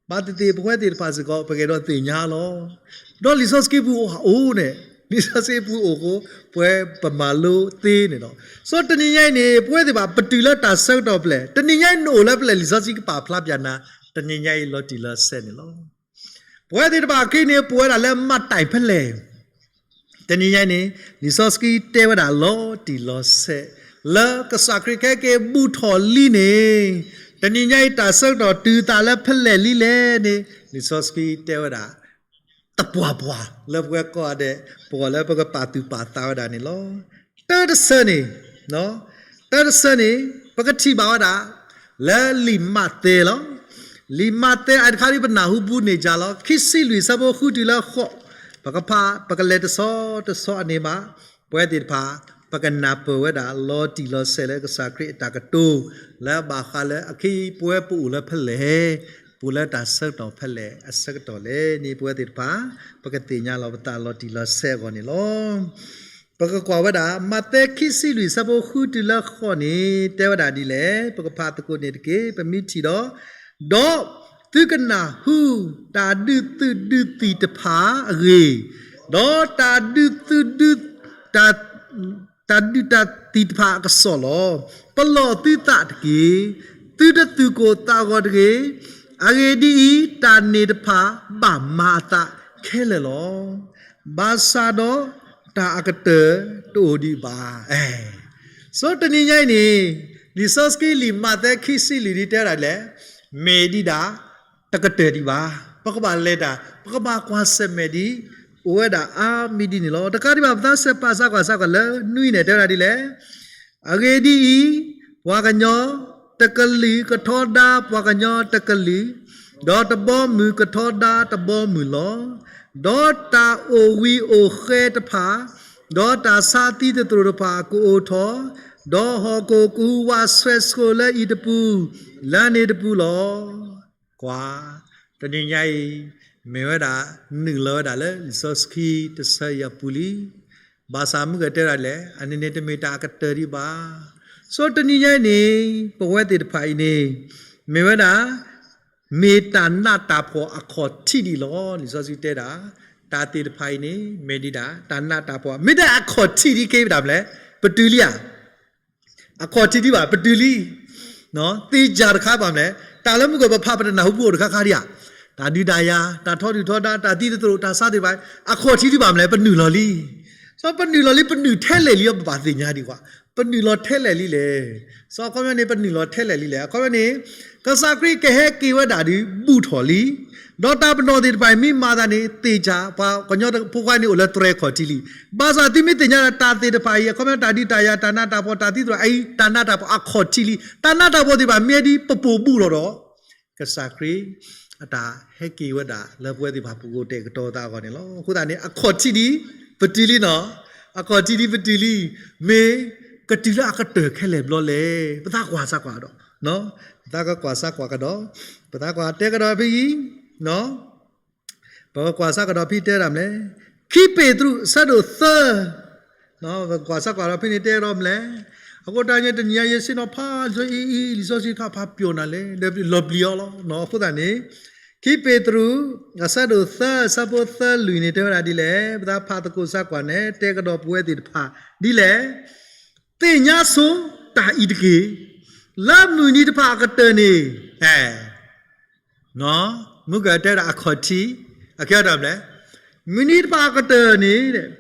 ဘၣ်သ့ၣ်သ့ၣ် ပဝဲသ့ၣ်တဖၣ်စ့ၢ်ကီး ပကအဲၣ်ဒိးသ့ၣ်ညါလီၤ. ဒီးလံာ်စီဆှံပူၤအိၣ်ဧါအိၣ်န့ၣ်, လံာ်စီဆှံပူၤအိၣ်အဃိ ပဝဲပမၤလိသ့န့ၣ်လီၤ. စီၤတနံၤညါအံၤန့ၣ် ပဝဲသ့ၣ်တဖၣ် ပတုၤလၢတၢ်ဆၢကတီၢ်ဖဲလဲၣ်, တနံၤညါအံၤနအိၣ်လၢဖဲလဲၣ် လံာ်စီဆှံကပာ်ဖျါပျးနၤ, တနံၤညါအံၤလီၤတံၢ်လီၤဆဲးန့ၣ်လီၤ. ပဝဲသ့ၣ်တဖၣ်ခဲအံၤန့ၣ် ပဝဲဒၣ်လၢမၤတၢ်ဖဲလဲၣ် တနံၤညါအံၤန့ၣ် လံာ်စီဆှံတဲဝဲဒၣ်လီၤတံၢ်လီၤဆဲး လၢကစၢ်ခရံာ်ကဟဲက့ၤဘူၣ်ထီၣ်လံန့ၣ်, တနံၤညါအံၤ တၢ်ဆၢကတီၢ်တုၤသးလၢဖဲလဲၣ်လံလဲၣ်န့ၣ် လံာ်စီဆှံတဲဝဲဒၣ် သပှၢ်ပှၢ်လၢပဝဲကိးဂၤဒဲး ပဂီၢ်လၢပကပာ်သူၣ်ပာ်သးဝဲဒၣ်န့ၣ်လီၤ. တၢတဆၢန့ၣ်, တၢတဆၢန့ၣ် ပကထံၣ်ဘၣ်ဝဲဒၣ် လၢလံာ်မးသဲလီၤ. လံာ်မးသဲအတခါဒ်ပနၢ်ဟူဘူးန့ၣ်ယါလီၤ. ခံဆံလွံၢ်ဆၢဖိဃုတုၤလၢဃိး, ပကဖး ပကလဲၤတဆီတဆီအန့ၣ်ဘၣ်, ပဝဲသ့ၣ်တဖၣ် ပကနၢ်ပၢၢ်ဝဲဒၣ်လီၤတံၢ်လီၤဆဲးလၢကစၢ်ခရံာ်အတၢ်ကတိၤ လၢဘၣ်ဃးလၢအခဲအံၤပဝဲပအိၣ်လၢဖဲလဲၣ်, ပအိၣ်လၢတၢ်ဆၢကတီၢ်ဖဲလဲၣ်အဆၢကတီၢ်လဲၣ်န့ၣ် ပဝဲသ့ၣ်တဖၣ် ပကသ့ၣ်ညါလီၤပသးလီၤတံၢ်လီၤဆဲးအဂီၢ်န့ၣ်လီၤ. ပကကွၢ်ဝဲဒၣ် မးသဲခံဆံလွံၢ်ဆၢဖိဃုတုၤလၢဃိးန့ၣ် တဲဝဲဒၣ်ဒ်လဲၣ်, ပကဖးသကိးန့ၣ်တက့ၢ်, ပမ့ၢ်ထံၣ်ဒီး, ဒီးသုကနၢ်ဟူ တၢ်ဒုးသုးဒုးသံၣ်တဖၣ်အဂ့ၢ်, ဒီးတၢ်ဒုးသုးဒုး တၢ် တၢ်ဒုးတၢ်သံၣ်တဖၣ်အကစီၣ်လီၤ. ပလီၢ်သုသးတက့ၢ်. သုတသူၣ်ကိၢ်သးဂီၤတဂ့ၤ. အဂ့ၢ်ဒ်အံၤ, တၢ်န့ၣ်တဖၣ်ဘၣ်မၤအသးခဲလၢာ်လီၤ. ဘၣ်ဆၣ်ဒီးတၢ်အကတၢၢ်တအိၣ်ဒံးဘၣ်. စီၤတနံၤညါအံၤန့ၣ် လံာ်စီဆှံလံာ်မးသဲခံဆံလွံၢ်ဒ်တဲဝဲဒၣ်လဲၣ်, မ့ၢ်ဒံးဒၣ် တကတၢၢ်ဒံးဘၣ်. ပကဘၣ်လဲၤတၢ်, ပကဘၣ်ကွၢ်ဆၢၣ်မဲာ်ဒံး အိၣ်ဝဲဒၣ်အါမံၤဒ်န့ၣ်လီၤ. တကးဒံးဘၣ် ပသးစဲးပာ်စၢ်ကွၢ်စၢ်ကွၢ်လၢနွံန့ၣ် တဲဝဲဒၣ်ဒ်လဲၣ်. အဂ့ၢ်ဒ်အံၤ, ပှၤကညီတကလုာ်ကထီဒါပှၤကညီတကလုာ်, ဒီးတဘီမုၢ်ကထီဒါတဘီမုၢ်လီၤ. ဒီးတၢ်အိၣ်ဝံၤအိၣ်ဃဲတဖၣ်, ဒီးတၢ်ဆါသံသတြိာ်တဖၣ်ကအိၣ်ထီၣ်, ဒီးဟီၣ်ခိၣ်ကဟူးဝးဆွဲဆိလၢအံၤတပူၤ, လၢန့ၣ်တပူၤလီၤ. ကွၢ်, တနံၤညါအံၤ မ့ၢ်ဝဲဒၣ် နုာ်လီၤဝဲဒၣ်လၢလံာ်စီဆှံတဆၢအံၤအပူၤလံ. ဘၣ်ဆၣ်မုၢ်ဂီၤတဲဝဲဒၣ်လဲၣ်, အန့ၣ်န့ၣ်တမ့ၢ်တၢ်အကတၢၢ်ဒံးဘၣ်. စီၤတနံၤညါအံၤန့ၣ် ပဝဲသ့ၣ်တဖၣ်အံၤန့ၣ် မ့ၢ်ဝဲဒၣ် မ့ၢ်တၢ်နးတၢ်ဖှီၣ်အခီၣ်ထံးဒံးလီၤ. လံာ်စီဆှံတဲဒၣ် တၢ်သ့ၣ်တဖၣ်အံၤန့ၣ် မ့ၢ်ဒံးဒၣ် တၢ်နးတၢ်ဖှီၣ် မ့ၢ်ဒၣ်အခီၣ်ထံးဒံးက့ၤဒၣ်မလဲၣ် ပတုၤလံဧါ အခီၣ်ထံးဒံးဘၣ် ပတုၤလံ သ့ၣ်ညါတခါဘၣ်မလဲၣ် တၢ်လၢမုၢ်ကီၢ်ပဖးပတနၢ်ဟူပူၤအိၣ်တခါခါဒံးဧါ တၢ်ဒုးတၢ်ယၤ တၢ်ထီဒုၣ်ထီဒါ တၢ်သံတသရိာ် တၢ်ဆါသ့ၣ်တဖၣ် အခီၣ်ထံးဒံးဘၣ်မလဲၣ် ပနုာ်လီၤလံ စီၤပနုာ်လီၤလံ ပနုာ်ထဲလဲၣ်လံ ပဘၣ်သ့ၣ်ညါဒံးကွၢ် ပနုာ်လီၤထဲလဲၣ်လံလဲၣ် စီၤအခီပညီန့ၣ် ပနုာ်လီၤထဲလဲၣ်လံလဲၣ် အခီပညီန့ၣ် ကစၢ်ခရံာ်ကဟဲက့ၤဝဲဒၣ်ဒုး ဘူၣ်ထီၣ်လံ ဒီးတၢ်ပနီၣ်သ့ၣ်တဖၣ်အံၤ မ့ၢ်မၤသးန့ၣ် သ့ၣ်ညါ ပှၤကညီဖိခွါန့ၣ်အိၣ်လၢတြဲၤခီၣ်ထံးလံ ဘၣ်ဆၣ်သုမ့ၢ်သ့ၣ်ညါဒီးတၢ်သ့ၣ်တဖၣ်အံၤ အခီပညီတၢ်ဒုးတၢ်ယၤ တၢ်နးတၢ်ဖှီၣ် တၢ်သံတသရိာ်အံၤ တၢ်နးတၢ်ဖှီၣ်အခီၣ်ထံးလံ တၢ်နးတၢ်ဖှီၣ်သ့ၣ်တဖၣ်မ့ၢ်ဒ်ပပိာ်ဘူၣ်ထီၣ်ဒီး ကစၢ်ခရံာ် အတၢ်ဟဲက့ၤဝဲဒၣ်လၢပဝဲသ့ၣ်တဖၣ်ပူၤအိၣ်တဲာ်ကတီၤသးအဂီၢ်န့ၣ်လီၤ. အဃိသတးန့ၣ် အခီၣ်ထံးဒံး ပတုၤလံနီၤ အခီၣ်ထံးဒံးပတုၤလံ မ့ၢ်ကတုၤလၢအကတၢၢ်ခဲလၢာ်ဘျီလဲၣ် ပသးကွၢ်စၢ်ကွၢ်ဒီး ပသးကကွၢ်စၢ်ကွၢ်ကဒီး ပသးကွၢ်တဲကဒီးဖဲအံၤ ပကကွၢ်စၢ်ကဒီးဖဲတဲဒၣ်မလဲၣ် ခံပ့းတရူး အဆၢဒိၣ်သၢ ပကကွၢ်စၢ်ကွၢ်ဒီးဖဲန့ၣ်တဲကဒီးမလဲၣ် အဃိတၢ်ညါတနံၤညါယဲၣ်ဆ့ၣ်နီၤဖး လံာ်စီဆှံအံၤ လံာ်စီဆှံခါဖးပျီၤနၤလဲၣ် လီၤပျံၤအီၤလီၤ အဃိသတးန့ၣ် ခံပ့းတရူး အဆၢဒိၣ်သၢ အဆၢဖိသၢလွံၢ်န့ၣ် တဲဝဲဒၣ်ဒ်လဲၣ် ပသးဖးသကိးစၢ်ကွၢ်န့ၣ် တဲကဒီးပဝဲသ့ၣ်တဖၣ်ဒ်လဲၣ် သ့ၣ်ညါဆိတၢ်အံၤတက့ၢ် လၢမုၢ်နံၤတဖၣ်အကတၢၢ်န့ၣ် မုၢ်ကတဲဒၣ်အခီၣ်ထံး အကဲဒၣ်မလဲၣ် မုၢ်နံၤတဖၣ်အကတၢၢ်န့ၣ်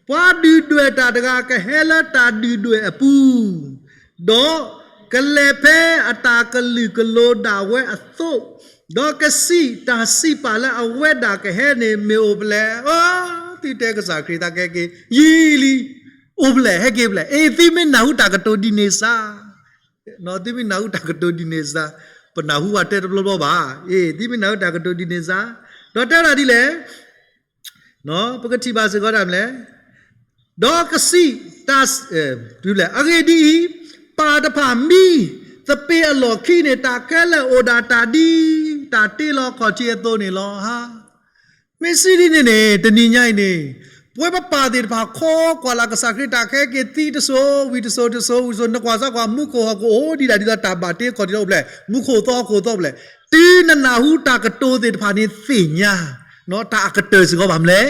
ပှၤဒုၣ်ဒွဲၣ်တၢ်တဂၤကဟဲလၢတၢ်ဒုၣ်ဒွဲၣ်အပူၤ, ဒီးကလဲၤဖဲအတၢ်ကလုာ်ကလိၤဒၣ်ဝဲအသိး, ဒီးကစံးတၢ်စံးပာ်လၢအဝဲဒၣ်ကဟဲန့ၣ် မ့ၢ်အိၣ်ဖဲလဲၣ်. သုတဲကစၢ်ခရံာ်သးကဟဲက့ၤ ယံာ်လံ, အိၣ်ဖဲလဲၣ် ဟဲက့ၤဖဲလဲၣ်. အ့ သုမ့ၢ်နၢ်ဟူတၢ်ကတိၤဒ်န့ၣ်စ့ၢ် သုမ့ၢ်နၢ်ဟူတၢ်ကတိၤဒ်န့ၣ်စ့ၢ်, ပနၢ်ဟူဘၣ်တဲတဘျီဘျီဘၣ်. အ့ သုမ့ၢ်နၢ်ဟူတၢ်ကတိၤဒ်န့ၣ်စ့ၢ်, ဒီးတဲဝဲဒၣ်ဒ်လဲၣ်, ပကထံၣ်ဘၣ်စ့ၢ်ကီးဒၣ်မလဲၣ်, ဒီးကစံးတၢ်, အဂ့ၢ်ဒ်အံၤ, ပၢ်တဖၣ်မံသပ့ၤအလီၢ်ခံန့ၣ် တၢ်ခဲလၢာ်အိၣ်ဒၣ်တၢ်ဒ်တၢ်တ့လီၤခီၣ်ထံးအသိးန့ၣ်လီၤ. ဟါ မ့ၢ်စံးဒ်န့ၣ်န့ၣ် တနံၤညါအံၤန့ၣ် ပဝဲပပၢ်သ့ၣ်တဖၣ်ခီကွၢ်လၢကစၢ်ခရံာ်တၢ်ကဟဲက့ၤသံတစိၤဝံၤတစိၤ တစိၤဝံၤတစိၤ နကွၢ်စၢ်ကွၢ် မူခိၣ်ဟီၣ်ခိၣ်အိၣ်ဒံးဒၣ်ဒ်သိးတၢ်ဘၣ်တ့ခီၣ်ထံးလီၤအိၣ်ဖဲလဲၣ်, မူခိၣ်သီဟီၣ်ခိၣ်သီဖဲလဲၣ်, တုၤနနၢ်ဟူတၢ်ကတိၤသ့ၣ်တဖၣ်န့ၣ်သ့ၣ်ညါ တၢ်အကတၢၢ်စ့ၢ်ကီးဘၣ်မလဲၣ်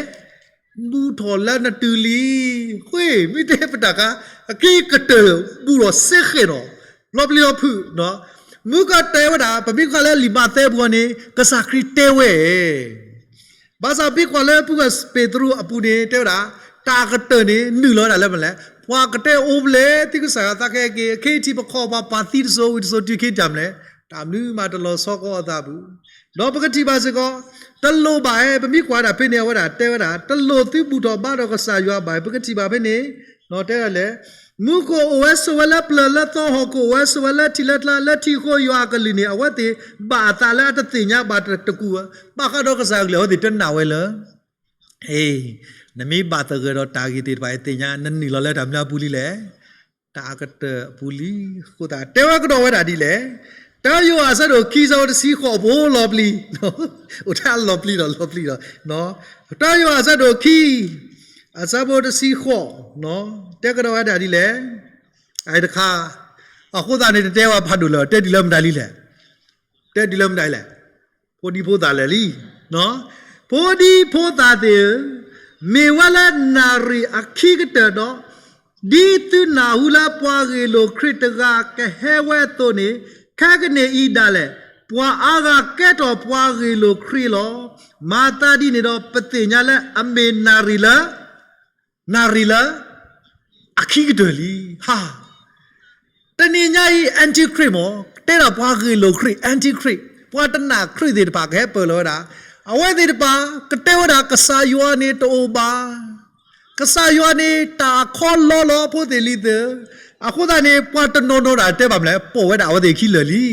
ဘူၣ်ထီၣ်လၢနတုၤလံ. ဃ့ မ့ၢ်တဲပတၢ်ကါ အက့ၢ်ကတၢၢ်ဘူၣ်ထီၣ်စ့ၢ်ကီးနီၤ, လီၤပျံၤလီၤဖုး, မုၢ်ကတဲဝဲဒၣ် ပမ့ၢ်ကွၢ်လၢလံာ်မးသဲပူၤန့ၣ် ကစၢ်ခရံာ်တဲဝဲ ဘၣ်ဆၣ်ပမ့ၢ်ကွၢ်လၢဖုဂၤပ့းတရူးအပူၤန့ၣ် တဲဝဲဒၣ် တၢ်ကတၢၢ်န့ၣ် နုာ်လီၤဝဲဒၣ်လၢမနုၤလဲၣ်, ပှၤကတဲအိၣ်ဖဲလဲၣ် သုကစၢ်ယွၤသးကဟဲက့ၤ အခ့အထံးပခီၣ်ပှၤပာ်သံတစိၤဝံၤတစိၤတုၤခ့တၢ်မနုၤလဲၣ်, တၢ်မနုၤမးတလီၤဆီဃီအသးပူၤ, ဒီးပကထံၣ်ဘၣ်စ့ၢ်ကီး တလိၣ်ဘၣ်ဧါ, ပမ့ၢ်ကွၢ်ဒၣ်ဖဲန့ၣ် အဝဲဒၣ်တဲဝဲဒၣ် တလိၣ်သုဘူၣ်ထီၣ်ဘါထီၣ်ကစၢ်ယွၤဘၣ်, ပကထံၣ်ဘၣ်ဖဲန့ၣ် တဲဒၣ်လဲၣ်, မူခိၣ်အိၣ်ဝဲဆိးဝဲလၢပျၢၤလၢသီ ဟီၣ်ခိၣ်အိၣ်ဝဲဆိးဝဲလၢထံလၢကျါ, လၢထံအဃိယွၤအကလုၢ်န့ၣ် အဝဲသ့ၣ်ဘၣ်အသးလၢအတသ့ၣ်ညါဘၣ်တကူၣ်, ဘၣ်ဃးဒီးကစၢ်အကလုၢ် အဝဲသ့ၣ်တနာ်ဝဲလၢ အ့ နမ့ၢ်ဘၣ်သဂၢၢ်ဒီးတၢ်ဂ့ၢ်သ့ၣ်တဖၣ်အံၤသ့ၣ်ညါ နနုာ်လီၤလၢတၢ်မနုၤအပူၤလံလဲၣ်, တၢ်အကတၢၢ်အပူၤလံ. အဃိသတး တဲဝဲကဒီးဝဲဒၣ်ဒ်လဲၣ်, တၢယိၤဟၣ်အဆၢဒိၣ်ခံ အဆၢဖိတဆံဃိး ပအိၣ်လီၤပျံၤ, အိၣ်ထဲလီၤပျံၤဒီးလီၤပျံၤဒီး, တၢယိၤဟၣ်အဆၢဒိၣ်ခံ အဆၢဖိတဆံဃိး, တဲကဒီးဝဲဒၣ်ဒ်လဲၣ်, အတခါ, အဃိသတးန့ၣ် တတဲဝဲဖးဒိၣ်လၢၤ တဲဒ်လၢမတၤလံလဲၣ်, တဲဒ်လၢမတၤလဲၣ် ဖိဒံဖိသၣ်လဲၣ်လံ, ဖိဒံဖိသၣ်သ့ၣ်ဧၢ, မ့ၢ်ဝဲလၢနၣ်ရံၣ်အခံကတၢၢ်ဒီး, ဒ်သုနၢ်ဟူလၢပှၤဂ့ၢ်လိာ်ခရံာ်တဂၤကဟဲဝဲအသိးန့ၣ်, ခဲကနံၣ်အံၤဒၣ်လဲာ် ပှၤအါဂၤကဲထီၣ်ပှၤဂ့ၢ်လိာ်ခရံာ်လီၤ. မၤသးဒ်န့ၣ်ဒီး ပသ့ၣ်ညါလၢအမ့ၢ်နၣ်ရံၣ်လၢ နၣ်ရံၣ်လၢ အခံကတၢၢ်လံ. ဟါ, တနံၤညါအံၤ Antichrist မ့ၢ် တဲဒၣ်ပှၤဂ့ၢ်လိာ်ခရံာ် Antichrist ပှၤတနာ်ခရံာ်သ့ၣ်တဖၣ်ကဟဲပၢၢ်လီၤဝဲဒၣ်, အဝဲသ့ၣ်တဖၣ် ကတဲဝဲဒၣ်ကစၢ်ယွၤန့ၣ်တအိၣ်ဘၣ်, ကစၢ်ယွၤန့ၣ်တၢ်အခီလီလီၤဖိသ့ၣ်လံၤသ့ၣ်, အဃိသတးန့ၣ် ပှၤတနီၤနီၤဒၣ်တဲဘၣ်မလဲၣ် ပိာ်ဝဲဒၣ်အဝဲသ့ၣ်ခံလၢာ်လံ.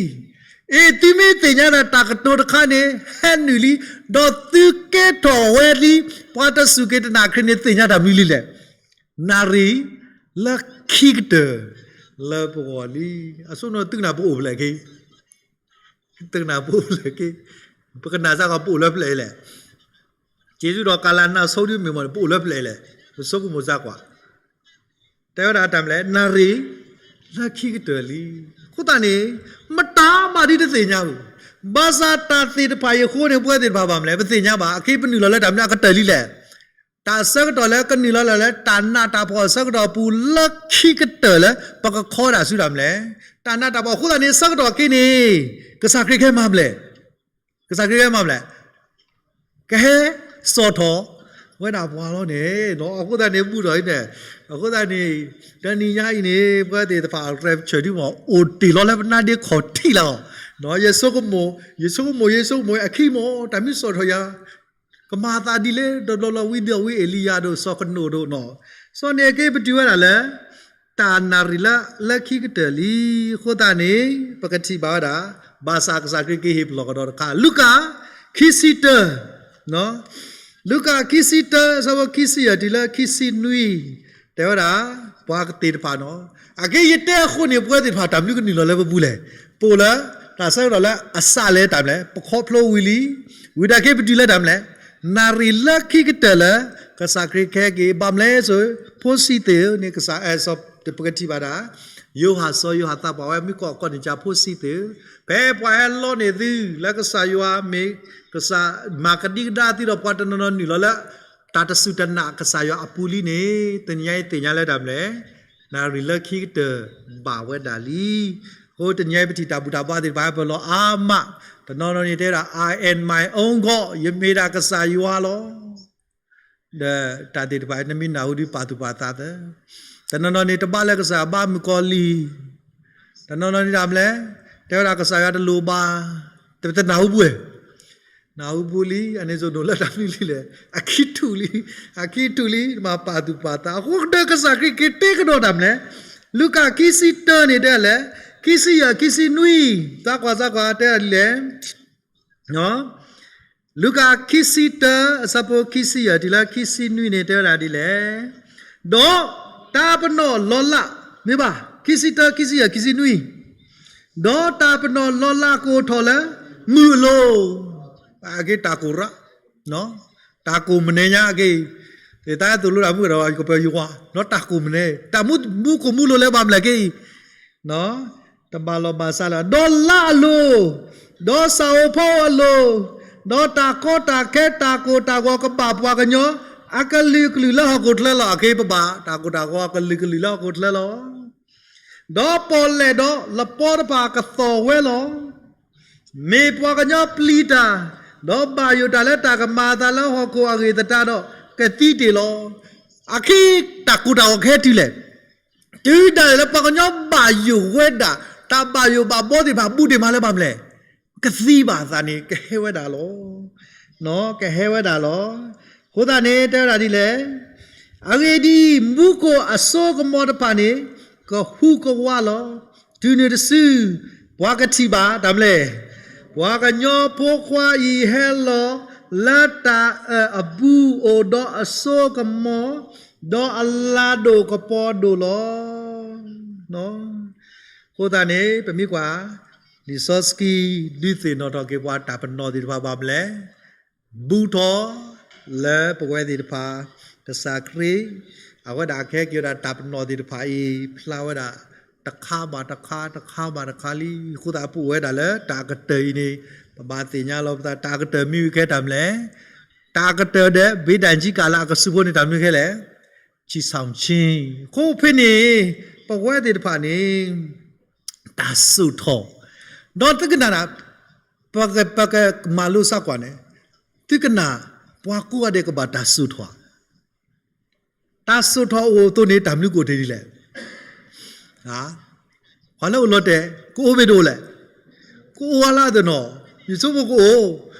အ့ သုမ့ၢ်သ့ၣ်ညါဒၣ်တၢ်ကတိၤတခါန့ၣ် ဟဲနုာ်လံ, ဒီးသုကဲထီၣ်ဝဲလံ, ပှၤတစူၢ်က့ၤတနာ်ခရံာ်န့ၣ်သ့ၣ်ညါတၢ်မနုၤလံလဲၣ်, နၣ်ရံၣ်လၢခံကတၢၢ်လၢပဂီၢ်လံ. အဆိကမိၣ်သုကနၣ်ပအိၣ်ဖဲလဲၣ်က့, သုကနၣ်ပအိၣ်ဖဲလဲၣ်က့, ပကနၣ်စ့ၢ်ကီးပအိၣ်လၢဖဲလဲၣ်လဲၣ်. က့ၤဆူဒီးကလၤနၢ်ဆိဒ်မ့ၢ်မ့ၢ်န့ၣ် ပအိၣ်လၢဖဲလဲၣ်လဲၣ်, ပဆိကမိၣ်စ့ၢ်ကီး, တဲဝဲဒၣ်တၢ်မနုၤလဲၣ်, နၣ်ရံၣ်လၢခံကတၢၢ်လံ. အဃိသတးန့ၣ် မတၤ အါမးဒ်တသ့ၣ်ညါဘၣ်. ဘၣ်ဆၣ်တၢ်သ့ၣ်တဖၣ်အံၤအဃိန့ၣ် ပဝဲသ့ၣ်တဖၣ်ဘၣ်မလဲၣ်, ပသ့ၣ်ညါဘၣ်. အခဲအံၤပနုာ်လီၤလၢတၢ်မနုၤအကတၢၢ်လံလဲၣ်. တၢ်ဆၢကတီၢ်လၢကနုာ်လီၤလၢ တၢ်နးတၢ်ဖှီၣ်အဆၢကတီၢ်အပူၤလၢခံကတၢၢ်လၢ ပကခီဒၣ်ဆူတၢ်မလဲၣ်. တၢ်နးတၢ်ဖှီၣ်အဃိသတးန့ၣ် ဆၢကတီၢ်အခဲအံၤန့ၣ် ကစၢ်ခရံာ်ကဟဲမၤမလဲၣ်. ကစၢ်ခရံာ်ကဟဲမၤမလဲၣ်. ကဟဲစိာ်ထီၣ်ဝဲဒၣ်ပှၤလီၤန့ၣ်, အဃိသတးန့ၣ် ဘူၣ်ထီၣ်အံၤန့ၣ်, အဃိသတးန့ၣ် တနံၤညါအံၤန့ၣ် ပဝဲသ့ၣ်တဖၣ် rapture ဒုးမ့ၢ် အိၣ်တ့ၢ်လီၤလၢပနါဒ့ခီၣ်ထံးလီၤ. ယဆိကမိၣ်, ယဆိကမိၣ်, ယဆိကမိၣ်, ယဆိကမိၣ် အခံမ့ၢ် တၢ်မ့ၢ်စိာ်ထီၣ်ယၤ ကမၤသးဒ်လဲၣ်, ဒီးဘျီဘျီဝံသးစူၤ ဝံအ့လံယၤဒိၣ် စီၤကနိးဒိၣ်နီၤ. စီၤန့ၣ်အက့ပတုာ်ဝဲဒၣ်လၢ တၢ်နၣ်ရံၣ်လၢလၢခံကတၢၢ်လံ. အဃိသတးန့ၣ် ပကထံၣ်ဘၣ်ဝဲဒၣ် ဘၣ်ဆၣ်ကစၢ်ခရံာ်ကဟ့ၣ်ပလီၢ်ကဒီးတခါ လူၤကၣ် ခံဆံတၢ လူၤကၣ် ခံဆံတၢ အဆၢဖိ ခံဆံယဲၢ် တုၤလၢ ခံဆံနွံ တဲဝဲဒၣ် ပှၤကသ့ၣ်တဖၣ်နီၤ. အက့ယတဲအဃိန့ၣ် ပဝဲသ့ၣ်တဖၣ် တၢ်မနုၤကနုာ်လီၤလၢပပူၤလဲၣ်. ပအိၣ်လၢ တၢ်ဆၢကတီၢ်လၢအစးလဲၤတၢ်မလဲၣ်, ပခီဖျိဝံၤလံ, ဝံၤဒၣ်က့ပတုာ်လၢတၢ်မလဲၣ်, နၣ်ရံၣ်လၢခံကတၢၢ်လၢ ကစၢ်ခရံာ်ကဟဲက့ၤ ဘၣ်မလဲၣ်ဆိ, ဖိဆံးသ့ၣ်ဧၢန့ၣ် ကစၢ်အဲၣ်စီၤ ပကထံၣ်ဘၣ်ဒၣ် ယိၤဟၣ် စီၤယိၤဟၣ်သးပှၢ်ဝဲ မုၢ်ကီၢ်ကီၢ်န့ၣ် ကဖိဆံးသ့ၣ်ဧၢ, ဖဲပှၤဟဲလီန့ၢ်သု လၢကစၢ်ယွၤမ့ၢ် ကစၢ်မၤကဒံကဒါသုဒီး ပှၤတနီၤနီၤနုာ်လီၤလၢ တၢ်တစူၢ်တနာ်ကစၢ်ယွၤအပူၤလံန့ၣ် တနံၤညါအံၤသ့ၣ်ညါလၢတၢ်မလဲၣ်, နၣ်ရံၣ်လၢခံကတၢၢ်ဘၣ်ဝဲဒၣ်လံ. အဃိတနံၤညါအံၤပထံၣ်တၢ်ဘူၣ်တၢ်ဘါသ့ၣ်တဖၣ်ဟဲပလီၤအါမး, တနီၤနီၤန့ၣ်တဲဝဲဒၣ် I am my own God, ယမ့ၢ်ဒၣ်ကစၢ်ယွၤလီၤ. ဒီးတၢ်သ့ၣ်တဖၣ် နမ့ၢ်နၢ်ဟူဒုးပာ်သူၣ်ပာ်သးသၢ, တနီၤနီၤန့ၣ် တဘၣ်လၢကစၢ်ယွၤဘၣ်မုၣ်ကီၤလံၢ်, တနီၤနီၤန့ၣ်တၢ်မလဲၣ်, တဲဝဲဒၣ်ကစၢ်ယွၤတလိၣ်ဘၣ်, တနၢ်ဟူဘၣ်, နၢ်ဟူဘၣ်လံ, အန့ၣ်စိၤဒိၣ်လၢတၢ်မနုၤလံလဲၣ်, အခံထူၣ်လံ, အခံထူၣ်လံ, မၤပာ်သူၣ်ပာ်သး, အဃိကတၢၢ်ကစၢ်ခရံာ်က့ၤတဲကဒီးတၢ်မလဲၣ်, လူၤကၣ်ခံဆံတၢန့ၣ်တဲလဲၣ်, ခံဆံယဲၢ် ခံဆံနွံ, သးကွၢ်သးကွၢ်တဲဒ်လဲၣ် လူၤကၣ်ခံဆံတၢ အဆၢဖိခံဆံယဲၢ် တုၤလၢခံဆံနွံန့ၣ် တဲဝဲဒၣ်ဒ်လဲၣ်, ဒီးတၢ်ပနီၣ်လီၤလး, မ့ၢ်ဘၣ်, ခံဆံတၢ ခံဆံယဲၢ် ခံဆံနွံ, ဒီးတၢ်ပနီၣ်လီၤလးကအိၣ်ထီၣ်လၢမုၢ်အလိၤ, အက့တၢ်ကိၢ်ရး, တၢ်ကိၢ်မနုၤညါအက့, သးသိၣ်လိတၢ်မုၢ်ကဒီး ယကပၢၤယွၤ, ဒီးတၢ်ကိၢ်မနုၤ, တၢ်မူမူခိၣ်မူလိၤလၢဘၣ်မလဲၣ်က့ တဘၣ်လီၤဘၣ်စးလၢၤ, ဒီးလါအလိၤ, ဒီးစၣ်ဧိၤဖီဧိၤအလိၤ, ဒီးတၢ်ကီတၢ်ခဲတၢ်ကိၢ်တၢ်ဂီၤကဘၣ်ပှၤကညီ အကလုာ်ကလုာ်လၢဟီၣ်ခိၣ်ချၢလီၤ. အက့ပဘၣ် တၢ်ကိၢ်တၢ်ဂီၤအကလုာ်ကလုာ်လၢဟီၣ်ခိၣ်ချၢလီၤ. ဒီးပီၣ်လဲၣ်ဒီးလပီတဖၣ်ကသီၣ်ဝဲလီၤ. မ့ၢ်ပှၤကညီပျံၤတၢ်, ဒီးဘၣ်ယိၣ်တၢ်လၢတၢ်ကမၤအသးလၢဟီၣ်ခိၣ်အဂ့ၢ်သတးဒီး ကသံတ့ၢ်လီၤ. အခံတၢ်ကိၢ်တၢ်ဂီၤကဟဲတုၤလဲၣ်. တုၤဒၣ်လဲာ်လၢပှၤကညီဘၣ်ယိၣ်ဝဲဒၣ်, တၢ်ဘၣ်ယိၣ်ဘၣ်ဘီသ့ၣ်တဖၣ်ဘူးတ့ၢ်မးလၢဘၣ်မလဲၣ်, ကသံဘၣ်အသးန့ၣ် ကဟဲဝဲဒၣ်လီၤ. ကဟဲဝဲဒၣ်လီၤ. အဃိသတးန့ၣ် တဲဝဲဒၣ်ဒ်လဲၣ်, အဂ့ၢ်ဒ်အံၤ, မူခိၣ်အစိကမီၤတဖၣ်န့ၣ် ကဟူးကဝးလီၤ. တုၤနုၤတစု ပှၤကထံၣ်ဘၣ်တၢ်မလဲၣ်, ပှၤကညီဖိခွါအံၤဟဲလီၤလၢတၢ်အၢၣ်အဘူး အိၣ်ဒီးအစိကမီၤ, ဒီးအလၤဒိၣ်ကပီၤဒိၣ်လီၤ. အဃိသတးန့ၣ် ပမ့ၢ်ကွၢ် လံာ်စီဆှံဒုးသ့ၣ်နီၣ်ထီၣ်က့ၤပှၤတၢ်ပနီၣ်သ့ၣ်တဖၣ်ဘၣ်မလဲၣ်, ဘူးထီၣ်လၢပဝဲသ့ၣ်တဖၣ် ကစၢ်ခရံာ် အဝဲဒၣ်ကဟဲက့ၤဝဲဒၣ်တၢ်ပနီၣ်သ့ၣ်တဖၣ်အံၤ ဖျါဝဲဒၣ်တခါဘၣ်တခါ တခါဘၣ်တခါလံ. အဃိသတးပအိၣ်ဝဲဒၣ်လၢတၢ်ကတၢၢ်အံၤန့ၣ် ပဘၣ်သ့ၣ်ညါလီၤပသး တၢ်ကတၢၢ်မ့ၢ်ဝံၤကဲတၢ်မလဲၣ်, တၢ်ကတၢၢ်ဒီး ဘ့ဒၣ်ကံကၣ်လၢအကဆူးဖိန့ၣ် တၢ်မနုၤကဲလဲၣ်, ဆံးဆံး, အဃိဖဲန့ၣ် ပဝဲသ့ၣ်တဖၣ်န့ၣ် တၢ်စိာ်ထီၣ်, ဒီးသုကနၣ်, ပကမၤလိစးကွၢ်န့ၣ်, သုကနၣ် ပှၤကိးဂၤဒဲးကဘၣ်တၢ်စိာ်ထီၣ်, တၢ်စိာ်ထီၣ်အိၣ်အသိးန့ၣ် တၢ်မနုၤကအိၣ်တ့ၢ်ဒ်လဲၣ်. ပှၤလၢအိၣ်လီၤတဲာ် ကအိၣ်မ့ၢ်တအိၣ်လဲၣ်, ကအိၣ်ဝဲလၢအသနီၤ, ယဆိကမိၣ်ကအိၣ်.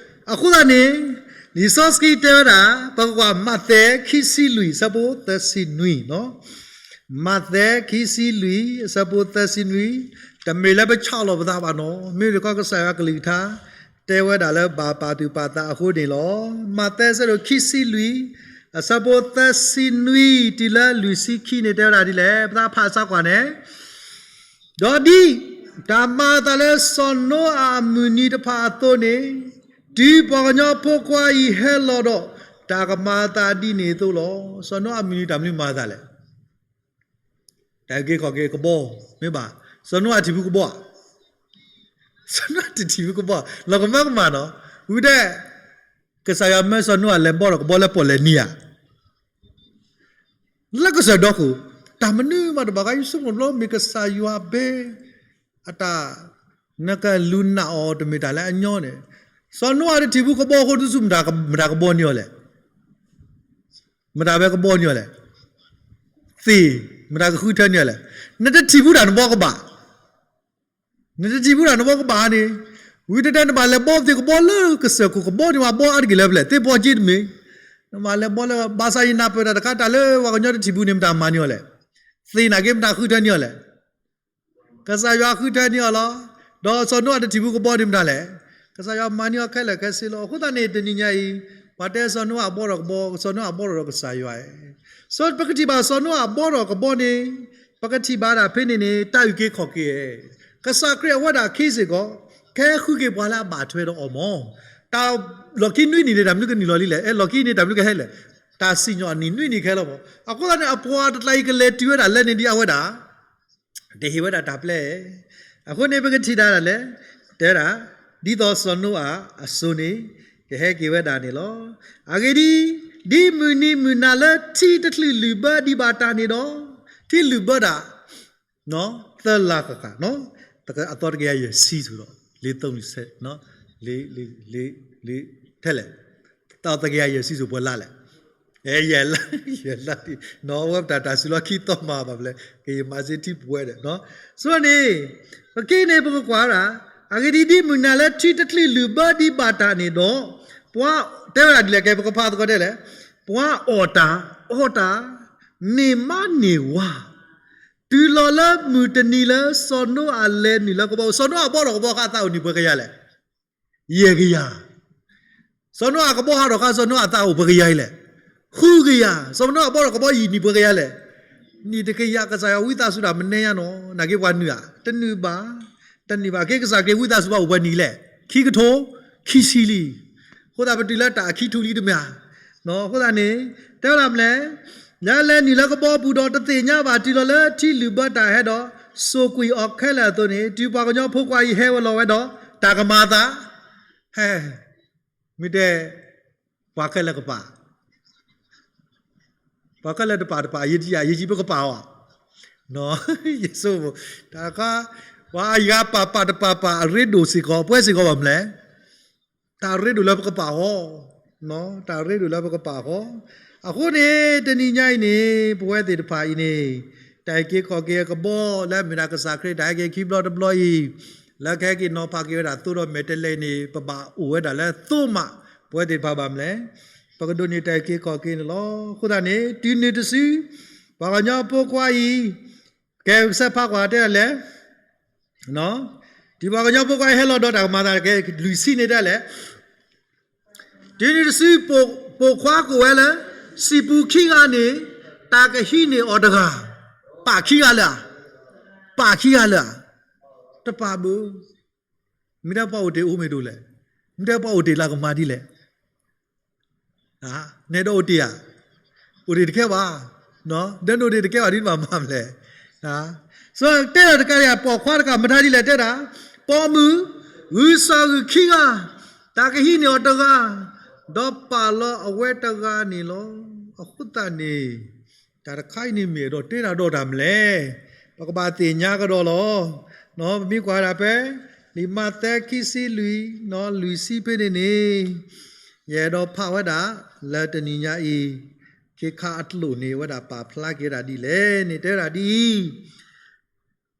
အဃိသတးန့ၣ် လံာ်စီဆှံတဲဝဲဒၣ် ပကကွၢ်မးသဲခံဆံလွံၢ် အဆၢဖိသၢဆံနွံ, မးသဲခံဆံလွံၢ် အဆၢဖိသၢဆံနွံ, တမ့ၢ်လၢပဆီၣ်လီၤပသးဘၣ်နီၤ, မ့ၢ်တခီကစၢ်ယွၤကလုၢ်ကထါ တဲဝဲဒၣ်လၢဘၣ်ပာ်သူၣ်ပာ်သးအဃိန့ၣ်လီၤ. မးသဲအဆၢဒိၣ်ခံဆံလွံၢ် အဆၢဖိသၢဆံနွံ တုၤလၢလွံၢ်ဆံခံန့ၣ် တဲဝဲဒၣ်ဒ်လဲၣ်, ပသးဖးစးကွၢ်န့ၣ်, ဒီးဒ်တၢ်မၤအသးလၢစီၤနိအၤအမုၢ်နံၤတဖၣ်အသိးန့ၣ်, တုၤပှၤကညီဖိခွါအံၤဟဲလီၤဒီး တၢ်ကမၤအသးဒ်န့ၣ်အသိးလီၤ. စီၤနိအၤအမုၢ်နံၤတၢ်မနုၤမၤအသးလဲၣ်. တၢ်အုၣ်က့ၤခီၣ်က့ၤကဘီ, မ့ၢ်ဘၣ်, စီၤနိအၤထံၣ်ဖုကဘီဧါ. စီၤနိအၤတထံၣ်ဘူးကဘီ, လီၤကမၢကမၣ်နီၤ, ဝံၤဒဲး, ကစၢ်ယွၤမၢစီၤနိအၤလဲၤဘီထီၣ်ကဘီလၢပီၣ်လဲၣ်နံၤဧါ, လၢကစၢၢ်ဒီခိၣ်, တၢ်မနုၤမးတဘၣ်ဃး ယဆိကမိၣ်တဘျီ မ့ၢ်ကစၢ်ယွၤဘဲ အတၢ် နကလူၤနာ်အီၤတမ့ၢ်တၢ်လၢအညီန့ၣ်, စီၤနိအၤတထံၣ်ဘူးကဘီအဃိ တစူၢ်မတၤ မတၤကဘီန့ၢ်အီၤလဲၣ်, မတၤဝဲကဘီန့ၢ်အီၤလဲၣ်, သ့ၣ်, မတၤကဃုထၢန့ၢ်အီၤလဲၣ်, နတထံၣ်ဘူးတၢ်နဘီကဘၣ်, နတထံၣ်ဘူးတၢ်နဘီကဘၣ်န့ၣ်, ဝံၤတဲတဲနဘၣ်လဲၤဘီသ့ၣ်ကဘီလၢကစၢၢ်ခိၣ်ကဘီန့ၢ်ဝဲဘီအါတက့ၢ်လၢပျဲၢ် သ့ၣ်ဖီက့တမ့ၢ်, နဘၣ်လဲၤဘီလၢ ဘၣ်ဆၣ်ယနၢ်ပၢၢ်တၢ်တခါ တၢ်လၢပှၤကညီတထံၣ်ဘူးန့ၣ် မတၤမၤန့ၢ်အီၤလဲၣ်, သ့ၣ်နာ်က့ မတၤဃုထၢန့ၢ်အီၤလဲၣ် ကစၢ်ယွၤဃုထၢန့ၢ်အီၤလီၤ. ဒီးစီၤနိအၤတထံၣ်ဘူးကဘီန့ၣ်မတၤလဲၣ်, ကစၢ်ယွၤမၤန့ၢ်အီၤခဲလၢာ်ခဲဆ့လီၤ. အဃိသတးန့ၣ် တနံၤညါအံၤ, ပှၤတဲစီၤနိအၤဘီထီၣ်ကဘီ, စီၤနိအၤဘီထီၣ်ဒီးကစၢ်ယွၤဧါ. စီၤ, ပကထံၣ်ဘၣ်စီၤနိအၤဘီထီၣ်ကဘီန့ၣ်, ပကထံၣ်ဘၣ်ဒၣ်ဖဲန့ၣ်န့ၣ် တၢ်အုၣ်က့ၤခီၣ်က့ၤဧါ. ကစၢ်ခရံာ်အဝဲဒၣ်ခံစ့ၢ်ကီး, ကဟဲဃုက့ၤပှၤလၢအဘၣ်ထွဲဒီးအီၤမး. တၢ်လီၢ်ခံနွံနံၣ်န့ၣ် တၢ်မနုၤကနုာ်လီၤလံလဲၣ်, အဲ လီၢ်ခံန့ၣ် တၢ်မနုၤကဟဲလဲၣ်, တၢ်စံၣ်ညီၣ်အနံၣ်နွံနံၣ်ကဟဲလီၤမး. အဃိသတးန့ၣ် အပှၤတကျါအံၤကလဲၤတုၤဝဲဒၣ်လၢန့ၣ်ဒ်အဝဲဒၣ် တဟ့ၣ်ဝဲဒၣ်တၢ်ပျဲ. အဃိန့ၣ် ပကထံၣ်ဒၣ်လဲၣ်, တဲဒၣ်, ဒ်သိးစီၤနိအၤအစိၤန့ၣ် ကဟဲက့ၤဝဲဒၣ်န့ၣ်လီၤ. အဂ့ၢ်ဒ်အံၤ, ဒ်မုၢ်နံၤမုၢ်နၤလၢထံတချုးလုၢ်ဘၢဒံးဘၣ်တၢ်န့ၣ်ဒီး, ထံလုၢ်ဘၢတၢ် သၢလါဃၣ်ဃၣ်, အသီတကယၤယဲၢ်ဆံစိၤဒီး လ့, လ့, ထဲလဲၣ်, အသီတကယၤယဲၢ်ဆံစိၤပှဲၤလါလဲၣ်, ယဲၢ်လါ, ယဲၢ်လါ, နီၢ်ဝဲပတၢ်တၢ်စူၤလီၢ်ခံသီမၤဘၣ်ဖဲလဲၣ်, ကယမၤစ့ထံပဝဲဒီး, ဆိန့ၣ်, ပက့န့ၣ် ပကကွၢ်ဒၣ်, အဂ့ၢ်ဒ်အံၤ ဒ်မုၢ်နၤလၢထံတချုးလုၢ်ဘၢဒံးဘၣ်တၢ်န့ၣ်ဒီး, ပှၤတဲဝဲဒၣ်ဒ်လဲၣ်, ကဲ ပကဖးသကိးတဲလဲၣ်, ပှၤအီၣ်တၢ်, အီၣ်တၢ်, န့ၢ်မါန့ၢ်ဝၤ တုၤလီၤလၢမုၢ်တနံၤလၢစီၤနိအၤလဲၤနုာ်လၢကဘီ, စီၤနိအၤဘီထီၣ်ကဘီဃါသးအိၣ်နံၣ်ပှဲၤကယၤလဲၣ်, ယဲၢ်ကယၤ. စီၤနိအၤကဘီဟးထီၣ်ဃါ စီၤနိအၤသးအိၣ်ပှဲၤကယၤအံၤလဲၣ်, ဃုကယၤ. စီၤနိအၤဘီထီၣ်ကဘီယံာ်နံၣ်ပှဲၤကယၤလဲၣ်, နံၣ်တကယၤ. ကစၢ်ယွၤဝံသးစူၤတၢ်မနုၤညါနီၤ, နာ်က့ပှၤနုာ်ဧါ, တနုာ်ဘၣ်, တနုာ်ဘၣ်. က့ ကစၢ်ခရံာ်ဝံသးစူၤဘၣ်အိၣ်ပှဲၤနံၣ်လဲၣ်, ခံကထိ, ခံဆံလံ. အဃိသတးပတုၤလၢတၢ်အခံထူလံတမ့ၢ်ဧါ. အဃိသတးန့ၣ်, တဲဝဲဒၣ်မလဲၣ်, လၢလဲၤနုာ်လၢကဘီပူၤဒီးတသ့ၣ်ညါဘၣ်တုၤလီၤလၢထံလုၢ်ဘၢတၢ်ဟဲဒီး, စိာ်ကွံာ်အီၤခဲလၢာ်အသိးန့ၣ်, တုၤပှၤကညီဖိခွါအံၤဟဲဝဲလီၤဝဲဒီး, တၢ်ကမၤအသး, ဟဲ, မ့ၢ်တဲ, ပှၤခဲလၢာ်ကပာ် ပှၤခဲလၢာ်တပာ်တပာ် ယတယၤ ယယံၤပကပာ်အီၤ, ယဆိကမိၣ်, တၢ်တခါ, ပှၤအယၤပာ်ပာ်တပာ်ပာ် အရ့ဒိၣ်စ့ၢ်ကီး ပှဲၤစ့ၢ်ကီးဘၣ်မလဲၣ်, တၢ်ရ့ဒိၣ်လၢပကပာ်အီၤ, တၢ်ရ့ဒိၣ်လၢပကပာ်အီၤ. အဃိန့ၣ် တနံၤညါအံၤန့ၣ် ပဝဲသ့ၣ်တဖၣ်အံၤန့ၣ်, တၢ်အုၣ်က့ၤခီၣ်က့ၤအကဘီလၢအမ့ၢ်ဒၣ်ကစၢ်ခရံာ်တၢ်ဟဲက့ၤခံဘျီတဘျီအံၤ, လၢကဟဲက့ၤနီၤဖးက့ၤဝဲဒၣ်သိဒီးမဲာ်တဲးလဲးအံၤန့ၣ် ပဘၣ်အိၣ်ဝဲဒၣ်လၢသိမး, ပဝဲသ့ၣ်တဖၣ်ဘၣ်မလဲၣ်, ပကဒိးန့ၢ်တၢ်အုၣ်က့ၤခီၣ်က့ၤန့ၣ်လီၤ. အဃိသတးန့ၣ် တုၤနုၤတစု, ပှၤကညီဖိခွါအံၤ, ကဲကစၢ်ဖးကွၢ်တဲလဲၣ်, တုၤပှၤကညီဖိခွါအံၤဟဲလီၤဒီးတၢ်ကမၤသးကဲလွံၢ်ဆံန့ၣ်တဲလဲၣ်, တုၤနုၤတစု, ပိာ်ခွါကိးဝဲလၢ, စံာ်ပူၤခံဂၤန့ၣ်, တၢ်ကဟံးန့ၢ်အီၤတဂၤ, ပာ်ခံဂၤလၢာ်, ပာ်ခံဂၤလၢာ်, တပာ်ဘၣ်, မ့ၢ်တဲပှၤအိၣ်တ့ၢ်အိၣ်မ့ၢ်ဒိၣ်လဲၣ်, မ့ၢ်တဲပှၤအိၣ်တ့ၢ်လၢကမၤဒ်လဲၣ် နအဲၣ်ဒိးအိၣ်တ့ၢ်ဧါ, အိၣ်တ့ၢ်တကဲဘၣ်, ဒီးနအိၣ်တ့ၢ်တကဲဘၣ်ဒ်နဘၣ်မၤမလဲၣ်, တဲဒၣ်တကးဒံး ပိာ်ခွါတကးမတၤဒ်လဲၣ်တဲဒၣ်, ပိာ်မုၣ်, ဂုာ်စၢ်ဂုာ်ခံဂၤ, တၢ်ကဟံးန့ၢ်အီၤတဂၤ, ဒီးပာ်လီၤအဝဲတဂၤန့ၣ်လီၤ. အဃိသတးန့ၣ် တၢ်တခါအံၤန့ၣ်မ့ၢ်အဲၣ်ဒိးတဲဒၣ်ဒီးတၢ်မလဲၣ်, ပကဘၣ်သ့ၣ်ညါကဒီးလီၤ. ပမ့ၢ်ကွၢ်ဒၣ်ဖဲ လံာ်မးသဲခံဆံလွံၢ်, လွံၢ်ဆံဖဲန့ၣ်န့ၣ်, ယအဲၣ်ဒိးဖးဝဲဒၣ် လၢတနံၤညါအံၤ, ခ့ခါအကျိာ်န့ၣ် အဝဲဒၣ်ပာ်ဖျါက့ၤဝဲဒၣ်ဒ်လဲၣ်န့ၣ် တဲဝဲဒၣ်ဒ်အံၤ,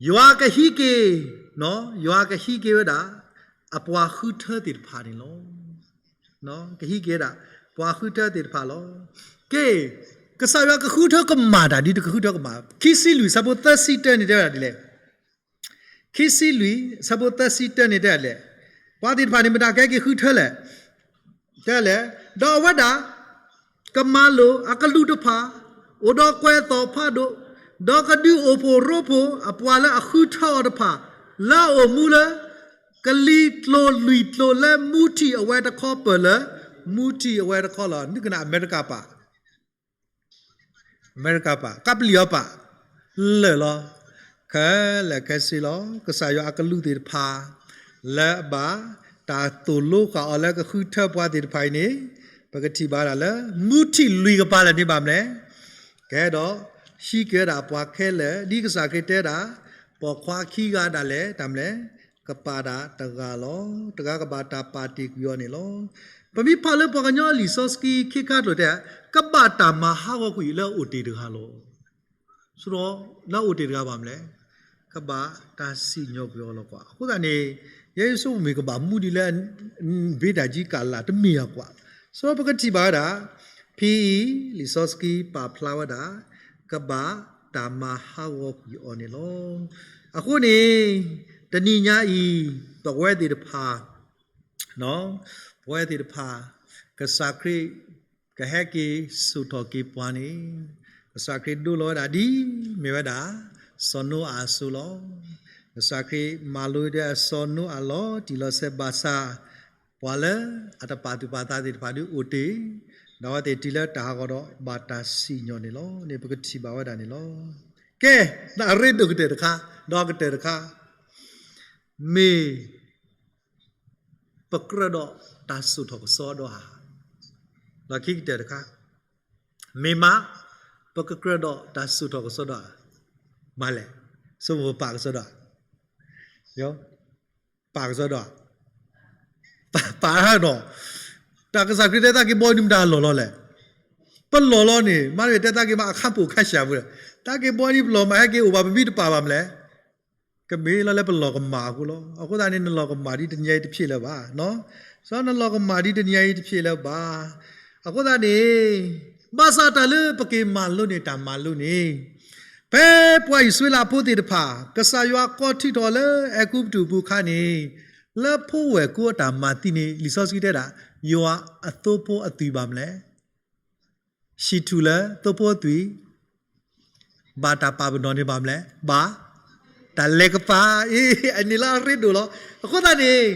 ယွၤကဟံးက့ၤ, ယွၤကဟံးက့ၤဝဲဒၣ် အပှၤဃုထၢသ့ၣ်တဖၣ်န့ၣ်လီၤ. ကဟံးက့ၤဝဲဒၣ် ပှၤဃုထၢသ့ၣ်တဖၣ်လီၤ. က့, ကစၢ်ယွၤကဃုထၢကမၣ်တၢ်ဒ်တကဃုထၢကမၣ်, ခံဆံလွံၢ် ဆၢဖိသၢဆံတၢန့ၣ်တဲဝဲဒၣ်ဒ်လဲၣ် ခံဆံလွံၢ် ဆၢဖိသၢဆံတၢန့ၣ်တဲလဲၣ်, ပှၤသ့ၣ်တဖၣ်န့ၣ် မတၤကဟဲက့ၤဃုထၢလဲၣ်, တဲလဲၣ်, ဒီးအဝဲဒၣ် ကမၤလိာ်အကလူးတဖၣ် အိၣ်ဒီးကွဲၤအသီၣ်ဖးဒိၣ်, ဒီးကဒုးအိၣ်ဖှိၣ်ရိဖှိၣ်အပှၤလၢအဃုထၢအီၤတဖၣ်, လၢအအိၣ်မူလၢ ကလံၤကျိၤလွံၢ်ကျိၤလၢမူထံၣ်အဝဲတခီပၢၢ်လၢ မူထံၣ်အဝဲတခီလီၤ. နုကနၣ်အမဲရကၤပာ် အမဲရကၤပာ် ကပလံၣ်အီၤပာ် လၢာ်လီၤ. ခဲလၢာ်ခဲဆ့လီၤ. ကစၢ်ယွၤအကလူးသ့ၣ်တဖၣ် လၢအဘၣ်တၢ်သိၣ်လိဃာ်အီၤလၢကဃုထၢပှၤသ့ၣ်တဖၣ်အံၤန့ၣ်, ပကထံၣ်ဘၣ်ဝဲဒၣ်လၢ မူထံၣ်လွံၢ်ကပၤလၢာ်န့ၣ်ဘၣ်မနုၤလဲၣ်, ကအဲၣ်ဒိးဟံးက့ၤဝဲဒၣ်ပှၤခဲလၢာ် ဒ်ကစၢ်ခရံာ်တဲဒၣ်, ပိာ်ခွါခံဂၤဒၣ်လဲာ် တၢ်မနုၤလဲၣ်, ကပာ်တၢ်တဂၤလီၤ. တဂၤကဘၣ်တၢ်ပာ်တ့ၢ်ကွံာ်အီၤန့ၣ်လီၤ. ပမ့ၢ်ဖးလၢပှၤကညီလံာ်စီဆှံခံခါကျိၤတဲ, ကဘၣ်တၢ်မၤဟးဂီၤကွံာ်လၢအအိၣ်တ့ၢ်တဂၤလီၤ. ဆိဒီး လၢအအိၣ်တ့ၢ်တဂၤဘၣ်မနုၤလဲၣ်, ကဘၣ်တၢ်စံၣ်ညီၣ်ကွံာ်အီၤလီၤကွၢ်. အဃိသတးန့ၣ် ယဲယဆိကမိၣ်မ့ၢ်ကဘၣ်မူဒံးလၢ ဘ့တၢ်ကံကၢ်လၢ်တမ့ၢ်ယၤကွၢ်. ဆိပကထံၣ်ဘၣ်ဝဲဒၣ်, ဖဲအံၤ လံာ်စီဆှံပာ်ဖျါဝဲဒၣ်, ကဘၣ်တၢ်မၤဟးဂီၤကွံာ်အီၤန့ၣ်လီၤ. အဃိန့ၣ် တနံၤညါအံၤ ပဝဲသ့ၣ်တဖၣ် ပဝဲသ့ၣ်တဖၣ် ကစၢ်ခရံာ်ကဟဲက့ၤစိာ်ထီၣ်က့ၤပှၤန့ၣ်, ကစၢ်ခရံာ်ဒိလီၤဝဲဒၣ်ဒ်မ့ၢ်ဝဲဒၣ် စီၤနိအၤအစိၤလီၤ. ကစၢ်ခရံာ်မၤလိဒၣ်စီၤနိအၤလီၤတံၢ်လီၤဆဲးဘၣ်ဆၣ်, ပှၤလၢအတပာ်သူၣ်ပာ်သးသ့ၣ်တဖၣ်ဒုးအိၣ်တ့ၢ်, ဒီးအဝဲသ့ၣ်တုၤလၢတၢ်ဟးဂီၤဒီးဘၣ်တၢ်စံၣ်ညီၣ်န့ၣ်လီၤန့ၣ် ပကထံၣ်ဘၣ်ဝဲဒၣ်န့ၣ်လီၤ. ကဲ, အရ့ဒိၣ်ကတၢၢ်တခါ, ဒီးကတၢၢ်တခါ, မ့ၢ် ပကြၢးဒီးတၢ်စိာ်ထီၣ်ကစီဒီဧါ, ဒီးခံကတၢၢ်တခါ, မ့ၢ်မး ပကကြၢးဒီးတၢ်စိာ်ထီၣ်ကစီဒီဧါ, မၤလဲၣ်, ဆိမိၣ်ပပာ်ကစီဒီဧါ, ပာ်ကစီဒီဧါ, ပာ်တၢ်နီၤ, တၢ်ကစၢ်ခရံာ်တဲသးက့ၤဘီဒ်မတၤလီၢ်လီၤလဲၣ်, ပလီၢ်လီၤန့ၣ် မ့ၢ်တဲသးက့ၤမးအခါပိာ်ခါစှၤပူၤလဲၣ်, တၢ်က့ၤဘီဒ်ပလီၢ်မးဟဲက့ၤအိၣ်ဘၣ်ပမ့ၢ်တပာ်ဘၣ်မလဲၣ် ကမ့ၢ်လီၤလၢပလီၢ်ကမၣ်အဃိလီၤ. အဃိသတးန့ၣ် နလီၢ်ကမၣ်ဒ်တနံၤအံၤတဖျ့လၢၤဘၣ်, စီၤနလီၢ်ကမၣ်ဒ်တနံၤအံၤတဖျ့လၢၤဘၣ်. အဃိသတးန့ၣ် ဘၣ်ဆၣ်တၢ်လၢပက့ၤမၤလိန့ၢ်တၢ်မၤလိန့ၣ်, ဖဲပှၤအံၣ်စရ့လးဖိသ့ၣ်တဖၣ် ကစၢ်ယွၤကိးထံထီၣ်လၢအဲၤကူပတူးပူၤအခါန့ၣ်, လၢဖိဝဲၢ်ကိအတၢ်မၤသံန့ၣ် လံာ်စီဆှံတဲဒၣ်, ယွၤအသိဖိအသွံၣ်ဘၣ်မလဲၣ် ဆံၣ်ထူၣ်လၢသိဖိသွံၣ်, ဘၣ်တၢ်ပာ်ပနီၣ်န့ၢ်ဘၣ်မလဲၣ်, ဘၣ်တၢ်လဲၤကပၤ, အ့ အန့ၣ်လၢအရ့ဒိၣ်လီၤ. အဃိသတးန့ၣ်,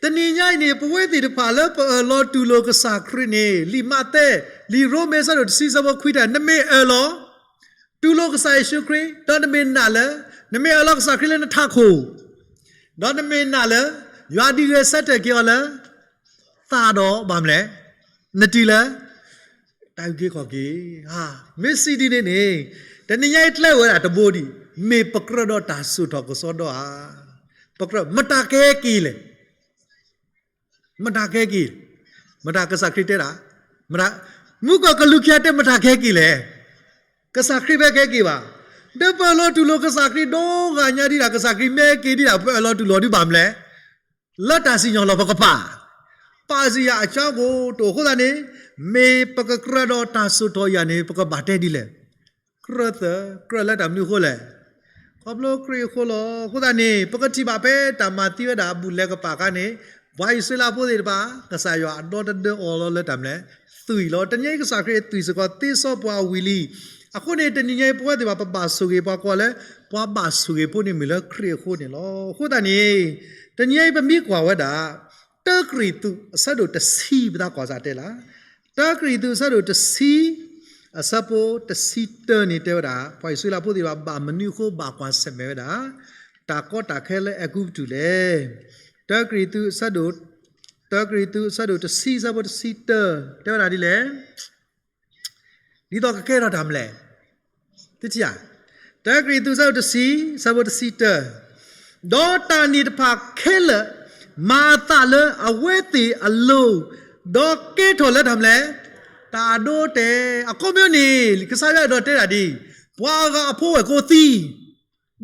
တနံၤညါအံၤန့ၣ် ပဝဲသ့ၣ်တဖၣ်လၢပအၢၣ်လီၤတူၢ်လိာ်ကစၢ်ခရံာ်န့ၣ် လံာ်မးသဲ, လံာ်ရိမ့ၤအဆၢဒိၣ်တဆံအဆၢဖိခွံတဲ, နမ့ၢ်အၢၣ်လီၤ တူၢ်လိာ်ကစၢ်ယ့ၣ်ၡူးခရံာ်, ဒီးနမ့ၢ်နာ်လၢ, နမ့ၢ်အၢၣ်လီၤကစၢ်ခရံာ်လၢနထးခိၣ်, ဒီးနမ့ၢ်နာ်လၢ ယွၤဒုးဂဲၤဆၢထၢၣ်က့ၤအီၤလၢ သးဒီးဘၣ်မလဲၣ်, နတုၤလၢ တၢ်အုၣ်က့ၤခီၣ်က့ၤ, မ့ၢ်စံးဒ်န့ၣ်န့ၣ်, တနံၤညါအံၤကျဲဝဲဒၣ်တဘိဒံး, မ့ၢ်ပကြၢးဒီးတၢ်စိာ်ထီၣ်ကစီဒီဧါ, ပကြၢး မတၤကဟဲက့ၤလဲၣ် မတၤကဟဲက့ၤ, မတၤကစၢ်ခရံာ်တဲဒၣ်, မတၤ, မုၢ်ကီၢ်ကလူးခံဂၤတဲမတၤကဟဲက့ၤလဲၣ်, ကစၢ်ခရံာ်ဖဲကဟဲက့ၤဘၣ်, ဒီးပအၢၣ်လီၤတူၢ်လိာ်ကစၢ်ခရံာ်ဒီဂၤညါဒံးဒၣ် ကစၢ်ခရံာ်မ့ၢ်ဟဲက့ၤဒံးဒၣ် ပအၢၣ်လီၤတူၢ်လိာ်ဒံးဘၣ်မလဲၣ်, လၢတၢ်စံၣ်ညီၣ်လီၤပကပာ်, ပာ်စံယၤအကၠါကိၣ်တိၣ်အဃိသတးန့ၣ်, မ့ၢ်ပကကြၢးဒီးတၢ်စိာ်ထီၣ်ယၤန့ၣ် ပကဘၣ်တဲဒ်လဲၣ်, ကြၢးသၢ, ကြၢးလၢတၢ်မနုၤအဃိလဲၣ်, ခီဖျိခရံာ်အဃိလီၤ. အဃိသတးန့ၣ် ပကထံၣ်ဘၣ်ဖဲတၢ်မၤသံဝဲဒၣ်အဘူၣ်လဲၤကပၤအခါန့ၣ်, ပှၤအံၣ်စရ့လးဖိသ့ၣ်တဖၣ် ကစၢ်ယွၤအဒီတဒၢအီၤလီၤလၢတၢ်မလဲၣ်, သွံၣ်လီၤ. တနံၤအံၤကစၢ်ခရံာ်အသွံၣ်စ့ၢ်ကီးသ့စီပှၤဝံၤလံ. အဃိန့ၣ် တနံၤညါအံၤပဝဲသ့ၣ်တဖၣ် ပဘၣ်ဆိၣ်ဂ့ၤပှၤကိးဂၤလၢ ပှၤဘၣ်ဆိၣ်ဂ့ၤဖိန့ၣ်မ့ၢ်လၢခရံာ်အဃိန့ၣ်လီၤ. အဃိသတးန့ၣ် တနံၤအံၤပမ့ၢ်ကွၢ်ဝဲဒၣ် တၢကရံၣ်သူးအဆၢဒိၣ်တဆံ ပသးကွၢ်စးတဲလၢ တၢကရံၣ်သူးအဆၢဒိၣ်တဆံ အဆၢဖိတဆံတၢန့ၣ်တဲဝဲဒၣ် ပှၤအံၣ်စရ့လးဖိသ့ၣ်တဖၣ် ဘၣ်မနုၤအဃိဘၣ်ကွၢ်ဆၢၣ်မဲာ်ဝဲဒၣ် တၢ်ကီတၢ်ခဲလၢအဲၤကူပတူးလဲၣ်. တၢကရံၣ်သူးအဆၢဒိၣ်, တၢကရံၣ်သူးအဆၢဒိၣ်တဆံ အဆၢဖိတဆံတၢ တဲဝဲဒၣ်ဒ်လဲၣ်. ဒ်သိးကကဲထီၣ်တၢ်မလဲၣ်. တထံၣ်ဧါ. တၢကရံၣ်သူး အဆၢဒိၣ်တဆံ အဆၢဖိတဆံတၢ, ဒီးတၢ်န့ၣ်တဖၣ်ခဲလၢာ် မၤအသးလၢအဝဲသ့ၣ်အလိၤ, ဒီးကဲထီၣ်လၢတၢ်မလဲၣ်, တၢ်အဒိအတဲာ်. အခီပညီန့ၣ် ကစၢ်ယွၤအဲၣ်ဒိးတဲဒၣ်ဒ်အံၤ, ပှၤအဂၤအဖိဝဲၢ်ကိးသံ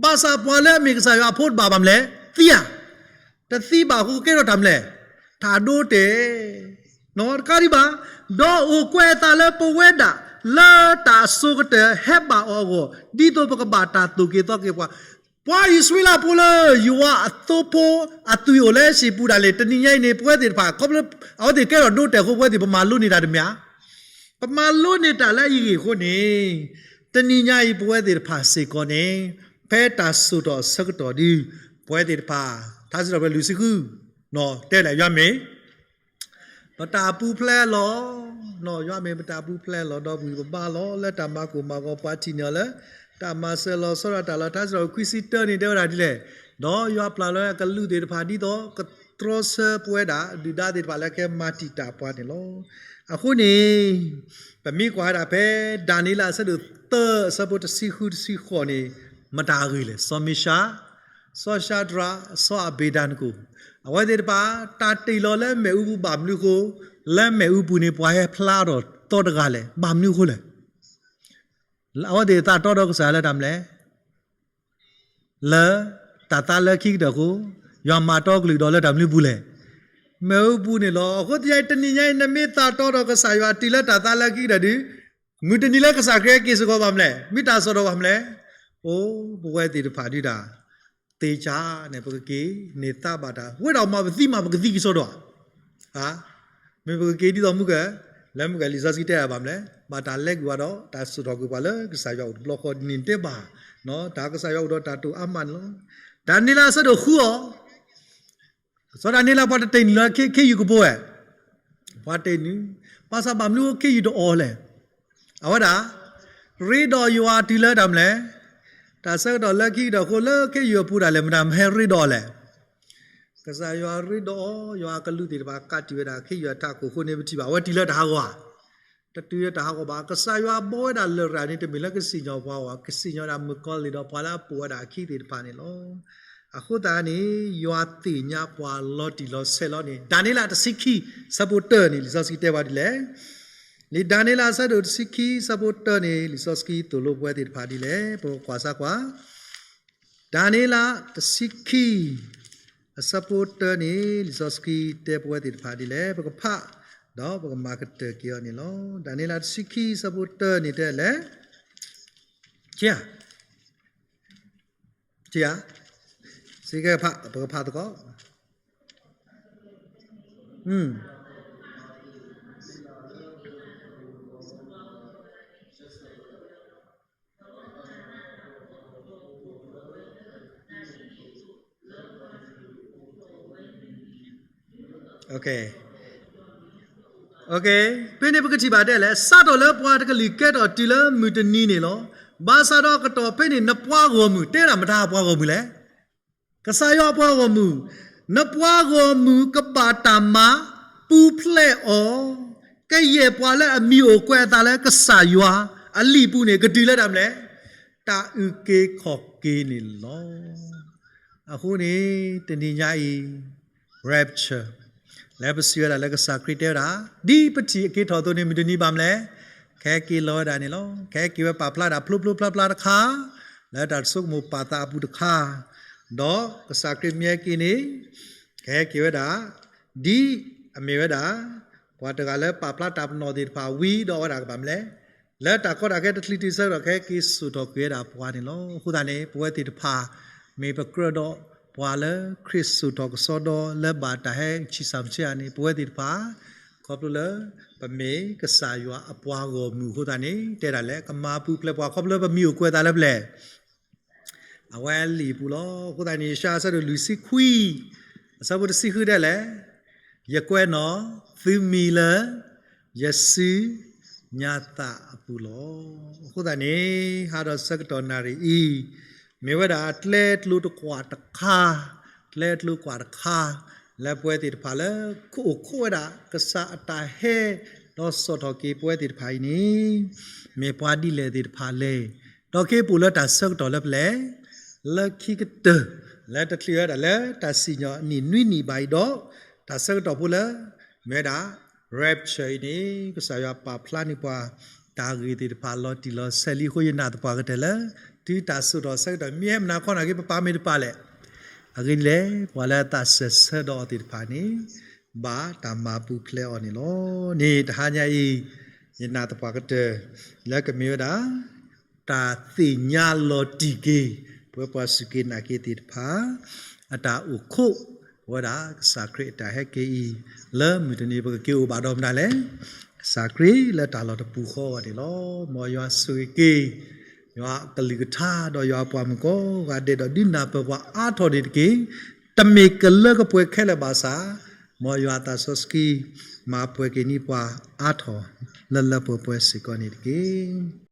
ဘၣ်ဆၣ်ပှၤလၢအမ့ၢ်ကစၢ်ယွၤအဖိတဘၣ်ဘၣ်မလဲၣ်, သံဧါ. တသံဘၣ်အဃိကဲထီၣ်တၢ်မလဲၣ်, တၢ်အဒိအတဲာ်. တကးဒံးဘၣ်, ဒီးအိၣ်ကွဲးအသးလၢပဝဲဒၣ် လၢတၢ်အစိၤကတၢၢ်ဟဲဘၣ်အီၤအဂီၢ်, ဒ်သိးပကဘၣ်တၢ်သိၣ်က့ၤသီက့ၤပှၤ, ပှၤအံၣ်စရ့လးဖိလၢယွၤအသိဖိအသွံၣ်အိၣ်လၢဟံၣ်ပူၤဒၣ်လဲာ် တနံၤညါအံၤန့ၣ် ပဝဲသ့ၣ်တဖၣ် ခီဖျိအဝဲသ့ၣ်ကဲထီၣ်ဒိအတဲာ်အဃိ ပဝဲသ့ၣ်ပမၤလိန့ၢ်တၢ်တမ့ၢ်ဧါ. ပမၤလိန့ၢ်တၢ်လၢအအံၤအဂ့ၢ်အဃိန့ၣ်, တနံၤညါအံၤ ပဝဲသ့ၣ်တဖၣ်စ့ၢ်ကီးန့ၣ်, ဖဲတၢ်စိာ်ထီၣ်အဆၢကတီၢ်ဒုး, ပဝဲသ့ၣ်တဖၣ် ထါစံးထီၣ်ပတြၢၤလွံၢ်ဆံဃု တဲလဲၣ် ယွၤမ့ၢ် ပတၢ်ပူၤဖျဲးလီၤ. ယွၤမ့ၢ်ပတၢ်ပူၤဖျဲးလီၤ ဒီးပဂံၢ်ပဘါလီၤ လၢတၢ်မၤကိၢ်မၤဂီၤ ပှၤထံၣ်န့ၢ်အီၤလၢ တၢ်မၤစၢၤလီၤဆီဒၣ်တၢ်လီၤ. ထါစံးထီၣ်ပတြၢၤခွံဆံတၢန့ၣ် တဲဝဲဒၣ်ဒ်လဲၣ်. ဒီးယွၤပျၢ်လီၤအကလူးသ့ၣ်တဖၣ်ဒ်သိး ကတြီဆၢပဝဲဒၣ်ဒုၣ်ဒါသ့ၣ်တဖၣ်လၢကမၤတံာ်တာ်ပှၤန့ၣ်လီၤ. အဃိန့ၣ် ပမ့ၢ်ကွၢ်ဝဲဒၣ်ဖဲ ဒၤနံးယ့လးအဆၢဒိၣ်သၢ အဆၢဖိတဆံဃုတဆံဃိးန့ၣ် မတၤအဂ့ၢ်လဲၣ်. စီၤမ့ၡး, စီၤၡၤဒြး, စီၤအဘ့းနကိၤ, အဝဲသ့ၣ်တဖၣ် တၢ်တ့ၢ်လီၤလၢမ့ၣ်အူပူၤဘၣ်မနုၤအဃိ, လၢမ့ၣ်အူပူၤန့ၣ် ပှၤဟဲဖျါထီၣ်သီတဂၤလဲၣ်, ဘၣ်မနုၤအဃိလဲၣ်. အဝဲသ့ၣ်သးတီဒီးကစၢ်ယွၤလၢတၢ်မနုၤလဲၣ် လၢ တၢ်သးလၢခံကတၢၢ်အဃိ, ယွၤမၤတီကလုၢ်ဒီးလၢတၢ်မနုၤပူၤလဲၣ်. မ့ၣ်အူပူၤန့ၣ်လီၤ. အဃိသတး တနံၤညါအံၤ နမ့ၢ်သးတီဒီးကစၢ်ယွၤတုၤလၢတၢ်သးလၢခံကတၢၢ်ဒီး, မုၢ်တနံၤလၢကစၢ်ခရံာ်ဟဲက့ၤစ့ၢ်ကီးဘၣ်မနုၤလဲၣ်, မ့ၢ်တၢ်ကစီၣ်ဒီးဘၣ်မနုၤလဲၣ်. အိၣ် ပဝဲသ့ၣ်တဖၣ်ဒုးတၢ် သ့ၣ်ညါန့ၣ် ပကက့ၤန့ၢ်သါဘၣ်တၢ်, ဝဲဒၣ်မၤပသံမး ပကသံကစီၣ်ဒီး မ့ၢ်ပကက့ၤဒ်သိးမုၢ်က, လၢမုၢ်ကလံာ်စီဆှံတဲဒၣ်ဘၣ်မနုၤလဲၣ်, ဘၣ်တၢ်လဲၤကွံာ်ဝဲဒီး တၢ်စိာ်ထီၣ်ကွံာ်ပှၤလၢကစၢ်ယွၤအိၣ်တဘျီဃီန့ၣ်တဲဘၣ်, တၢ်ကစၢ်ယွၤအိၣ်ဒီးတၢ်တိာ်အါမးန့ၣ်လီၤ. ဒၤနံးယ့လးအဆၢဒိၣ်ဃုအီၤ, စီၤဒၤနံးယ့လးပှၤတတ့ၢ်နုာ်လီၤခ့ယုၢ်ကပိၤဝဲ, ပှၤတ့ၢ်နုာ်, ဘၣ်ဆၣ်ဘၣ်မနုၤအဃိခ့ယုၢ်တအီၣ်လဲၣ်. အဝဲဒၣ် ရ့ဒီးယွၤတုၤလၢတၢ်မနုၤလဲၣ်, တၢ်ဆၢကတီၢ်လၢခံကတၢၢ်အဃိ လၢခ့ယုၢ်အပူၤဒၣ်လဲာ် မတၤမဟဲရ့ဒီးအီၤလဲၣ်. ကစၢ်ယွၤရ့ဒီးအီၤ, ယွၤအကလူးသ့ၣ်တဖၣ် ကးတံာ်ဝဲဒၣ်ခ့ယုၢ်အထးခိၣ်အဃိန့ၣ် ပထံၣ်ဘၣ် အဝဲတုၤလၢတၢ်ဟးဂီၤဧါ, တတုၤလၢတၢ်ဟးဂီၤဘၣ်. ကစၢ်ယွၤဘိးဝဲဒၣ်လရာ်န့ၣ် တမ့ၢ်လၢကစံၣ်ညီၣ်ပှၤအဂီၢ်, ကစံၣ်ညီၣ်ဒၣ်မုၣ်ကီၤလံၢ်ဒီးပှၤလၢအပိာ်ဝဲဒၣ်အခံသ့ၣ်တဖၣ်န့ၣ်လီၤ. အဃိသတးန့ၣ် ယွၤသ့ၣ်ညါပှၤလီၤတံၢ်လီၤဆဲးလီၤန့ၣ် ဒၤနံးယ့လးတဆံခံ ဆၢဖိတၢန့ၣ် လံာ်စီဆှံတဲဝဲဒ်လဲၣ်. လံာ်ဒၤနံးယ့လးအဆၢဒိၣ်တဆံခံ ဆၢဖိတၢန့ၣ် လံာ်စီဆှံသိၣ်လိပဝဲသ့ၣ်တဖၣ်ဒ်လဲၣ်. ပကကွၢ်စၢ်ကွၢ် ဒၤနံးယ့လးတဆံခံ အဆၢဖိတၢန့ၣ် လံာ်စီဆှံတဲပဝဲသ့ၣ်တဖၣ်ဒ်လဲၣ်. ပကဖး ဒီးပကမၤကတၢၢ်က့ၤအီၤန့ၣ်လီၤ. ဒၤနံးယ့လးတဆံခံ ဆၢဖိတၢန့ၣ်တဲလဲၣ်. ဆံ ဆံ ဆံကဖး ပကဖးသကိး ဖဲန့ၣ်ပကထံၣ်ဘၣ်ဒ်လဲၣ်, စးထီၣ်လၢပှၤတကလုာ်ကဲထီၣ်တုၤလၢမုၢ်တနံၤန့ၣ်လီၤ. ဘၣ်ဆၣ်ဒီးအကတီၢ်ဖဲန့ၣ် နပှၤဂီၢ်မုၢ်, တဲဒၣ်မတၤပှၤဂီၢ်မုၢ်လဲၣ်. ကစၢ်ယွၤအပှၤဂီၢ်မုၢ်, နပှၤဂီၢ်မုၢ်ကဘၣ်တၢ်မၤပူၤဖျဲးအီၤ, ကယဲၢ်ပှၤလၢအမံၤအိၣ်ကွဲးအသးလၢကစၢ်ယွၤအလံာ်အပူၤန့ၣ် ကတုၤလၢတၢ်မနုၤလဲၣ်, တၢ်အုၣ်က့ၤခီၣ်က့ၤန့ၣ်လီၤ. အဃိန့ၣ် တနံၤညါအံၤ rapture လၢပစံးဝဲဒၣ်လၢကစၢ်ခရံာ်တဲဝဲဒၣ် ဒ်ပထံၣ်အက့ၤထီၣ်အသိးန့ၣ် မုၢ်တနံၤဘၣ်မနုၤလဲၣ်, ကဟဲက့ၤလီၤဝဲဒၣ်န့ၣ်လီၤ. ကဟဲက့ၤဝဲပာ်ဖျါဒၣ်ဖျိဖျိဖျါဖျါတခါ, လၢတၢ်ဆိကမိၣ်ပာ်သးအပူၤတခါ, ဒီးကစၢ်ခရံာ်မ့ၢ်ဟဲက့ၤန့ၣ် ကဟဲက့ၤဝဲဒၣ် ဒ်အမ့ၢ်ဝဲဒၣ် ပှၤတဂၤလၢပာ်ဖျါတၢ်ပနီၣ်သ့ၣ်တဖၣ်ဝံၤဒီးအဝဲဒၣ်ကဘၣ်မနုၤလဲၣ်, လၢတၢ်ကီတၢ်ခဲတချုးတုၤဆၢကတီၢ် ကဟဲက့ၤစိာ်ထီၣ်ကွံာ်ဝဲဒၣ်ပှၤန့ၣ်လီၤ. အဃိသတးန့ၣ် ပဝဲသ့ၣ်တဖၣ် မ့ၢ်ပကြၢးဒီးပှၤလၢခရံာ်စိာ်ထီၣ်ကစီဒီလၢဘၣ်တၢ်ဟဲဆံၣ်ဆၣ်မုၢ်ဆ့ၣ်ဧါန့ၣ် ပဝဲသ့ၣ်တဖၣ် ခီဖျိလၢ ပမ့ၢ်ကစၢ်ယွၤအပှၤဂီၢ်မုၢ်အဃိသတးန့ၣ် တဲဒၣ်လဲၣ် ကမၤပူၤဖျဲးပှၤခီဖျိလၢပမံၤအိၣ်ကွဲးသးလၢပျဲၢ် အဝဲအလံာ်အပူၤလီၤ. အဃိသတးန့ၣ် ယၡါယၤအဆၢဒိၣ်လွံၢ်ဆံခွံ အဆၢဖိတဆံဃုတဲလဲၣ်, ယကွဲးနီၣ်သုမံၤလၢ ယစုညါသးအပူၤလီၤ. အဃိသတးန့ၣ် ဟါဒီးဆၢကတီၢ်နၣ်ရံၣ်အံၤ မ့ၢ်ဝဲဒၣ်ကျဲကျိၤတကွၢ်တခါ, ကျဲကျိၤကွၢ်တခါ လၢပဝဲသ့ၣ်တဖၣ်လၢ အိၣ်ခိးဝဲဒၣ်ကစၢ်အတၢ်ဟဲ ဒီးစိာ်ထီၣ်က့ၤပဝဲသ့ၣ်တဖၣ်အံၤန့ၣ် မ့ၢ်ပှၤဒ်လဲၣ်သ့ၣ်တဖၣ်လဲၣ်. ဒီးက့ၤပအိၣ်လၢတၢ်ဆၢကတီၢ်လၢပျဲၢ် လၢခံကတၢၢ် လၢတချုးဝဲဒၣ်လၢတၢ်စံၣ်ညီၣ်အနံၣ်နွံနံၣ်ဘၣ်အံၤဒီး တၢ်ဆၢကတီၢ်ဖိလၢ မ့ၢ်ဝဲဒၣ် rapture အံၤန့ၣ် ကစၢ်ယွၤပာ်ဖျါန့ၢ်ပှၤ တၢ်ဂ့ၢ်သ့ၣ်တဖၣ်လီၤတံၢ်လီၤဆဲးလံအဃိ ယနာ်သပှၢ်ကတၢၢ်လၢ တုၤတၢ်စိာ်ထီၣ်ဆၢကတီၢ် မ့ၢ်ဟဲမနၤခီနာ်က့ ပပာ်မ့ၢ်တပာ်လဲၣ်. အဂ့ၢ်ဒ်လဲၣ် ပှၤလၢအသးစၢၢ်ဆၢဒီးအီၤသ့ၣ်တဖၣ်န့ၣ် ဘၣ်တၢ်မၤပူၤဖျဲးအီၤန့ၣ်လီၤ. န့ၣ်တဟါညါအံၤ ယနာ်သပှၢ်ကတၢၢ် လၢကမ့ၢ်ဝဲဒၣ် တၢ်သ့ၣ်ညါလီၤတံၢ်က့ၤ ပဝဲပှၤစူၢ်က့ၤနာ်က့ၤသ့ၣ်တဖၣ် အတၢ်အိၣ်ခိး ပဝဲဒၣ်ကစၢ်ခရံာ်အတၢ်ဟဲက့ၤအံၤ လၢမုၢ်တနံၤပကက့ၤအိၣ်ဘၣ်ဒီးမတၤလဲၣ်, ကစၢ်ခရံာ်လၢတၢ်လီၢ်တပူၤဃီအဂီၢ်န့ၣ်လီၤ. မ်ယွၤဆိၣ်ဂ့ၤက့ၤ ယွၤအကလုၢ်ကထါ ဒီးယွၤအပှၤမုၣ်ကိးဂၤဒဲး ဒီးဒုးနၢ်ပၢၢ်ပှၤအါထီၣ်န့ၣ်တက့ၢ်. တမ့ၢ်ကလၢကပှဲၤခဲလၢာ်ဘၣ်ဆၣ်, မ်ယွၤအသးစီဆှံ မၤပှဲၤက့ၤန့ၢ်ပှၤအါထီၣ် လၢလၢပှဲၤပှဲၤစ့ၢ်ကီးန့ၣ်တက့ၢ်.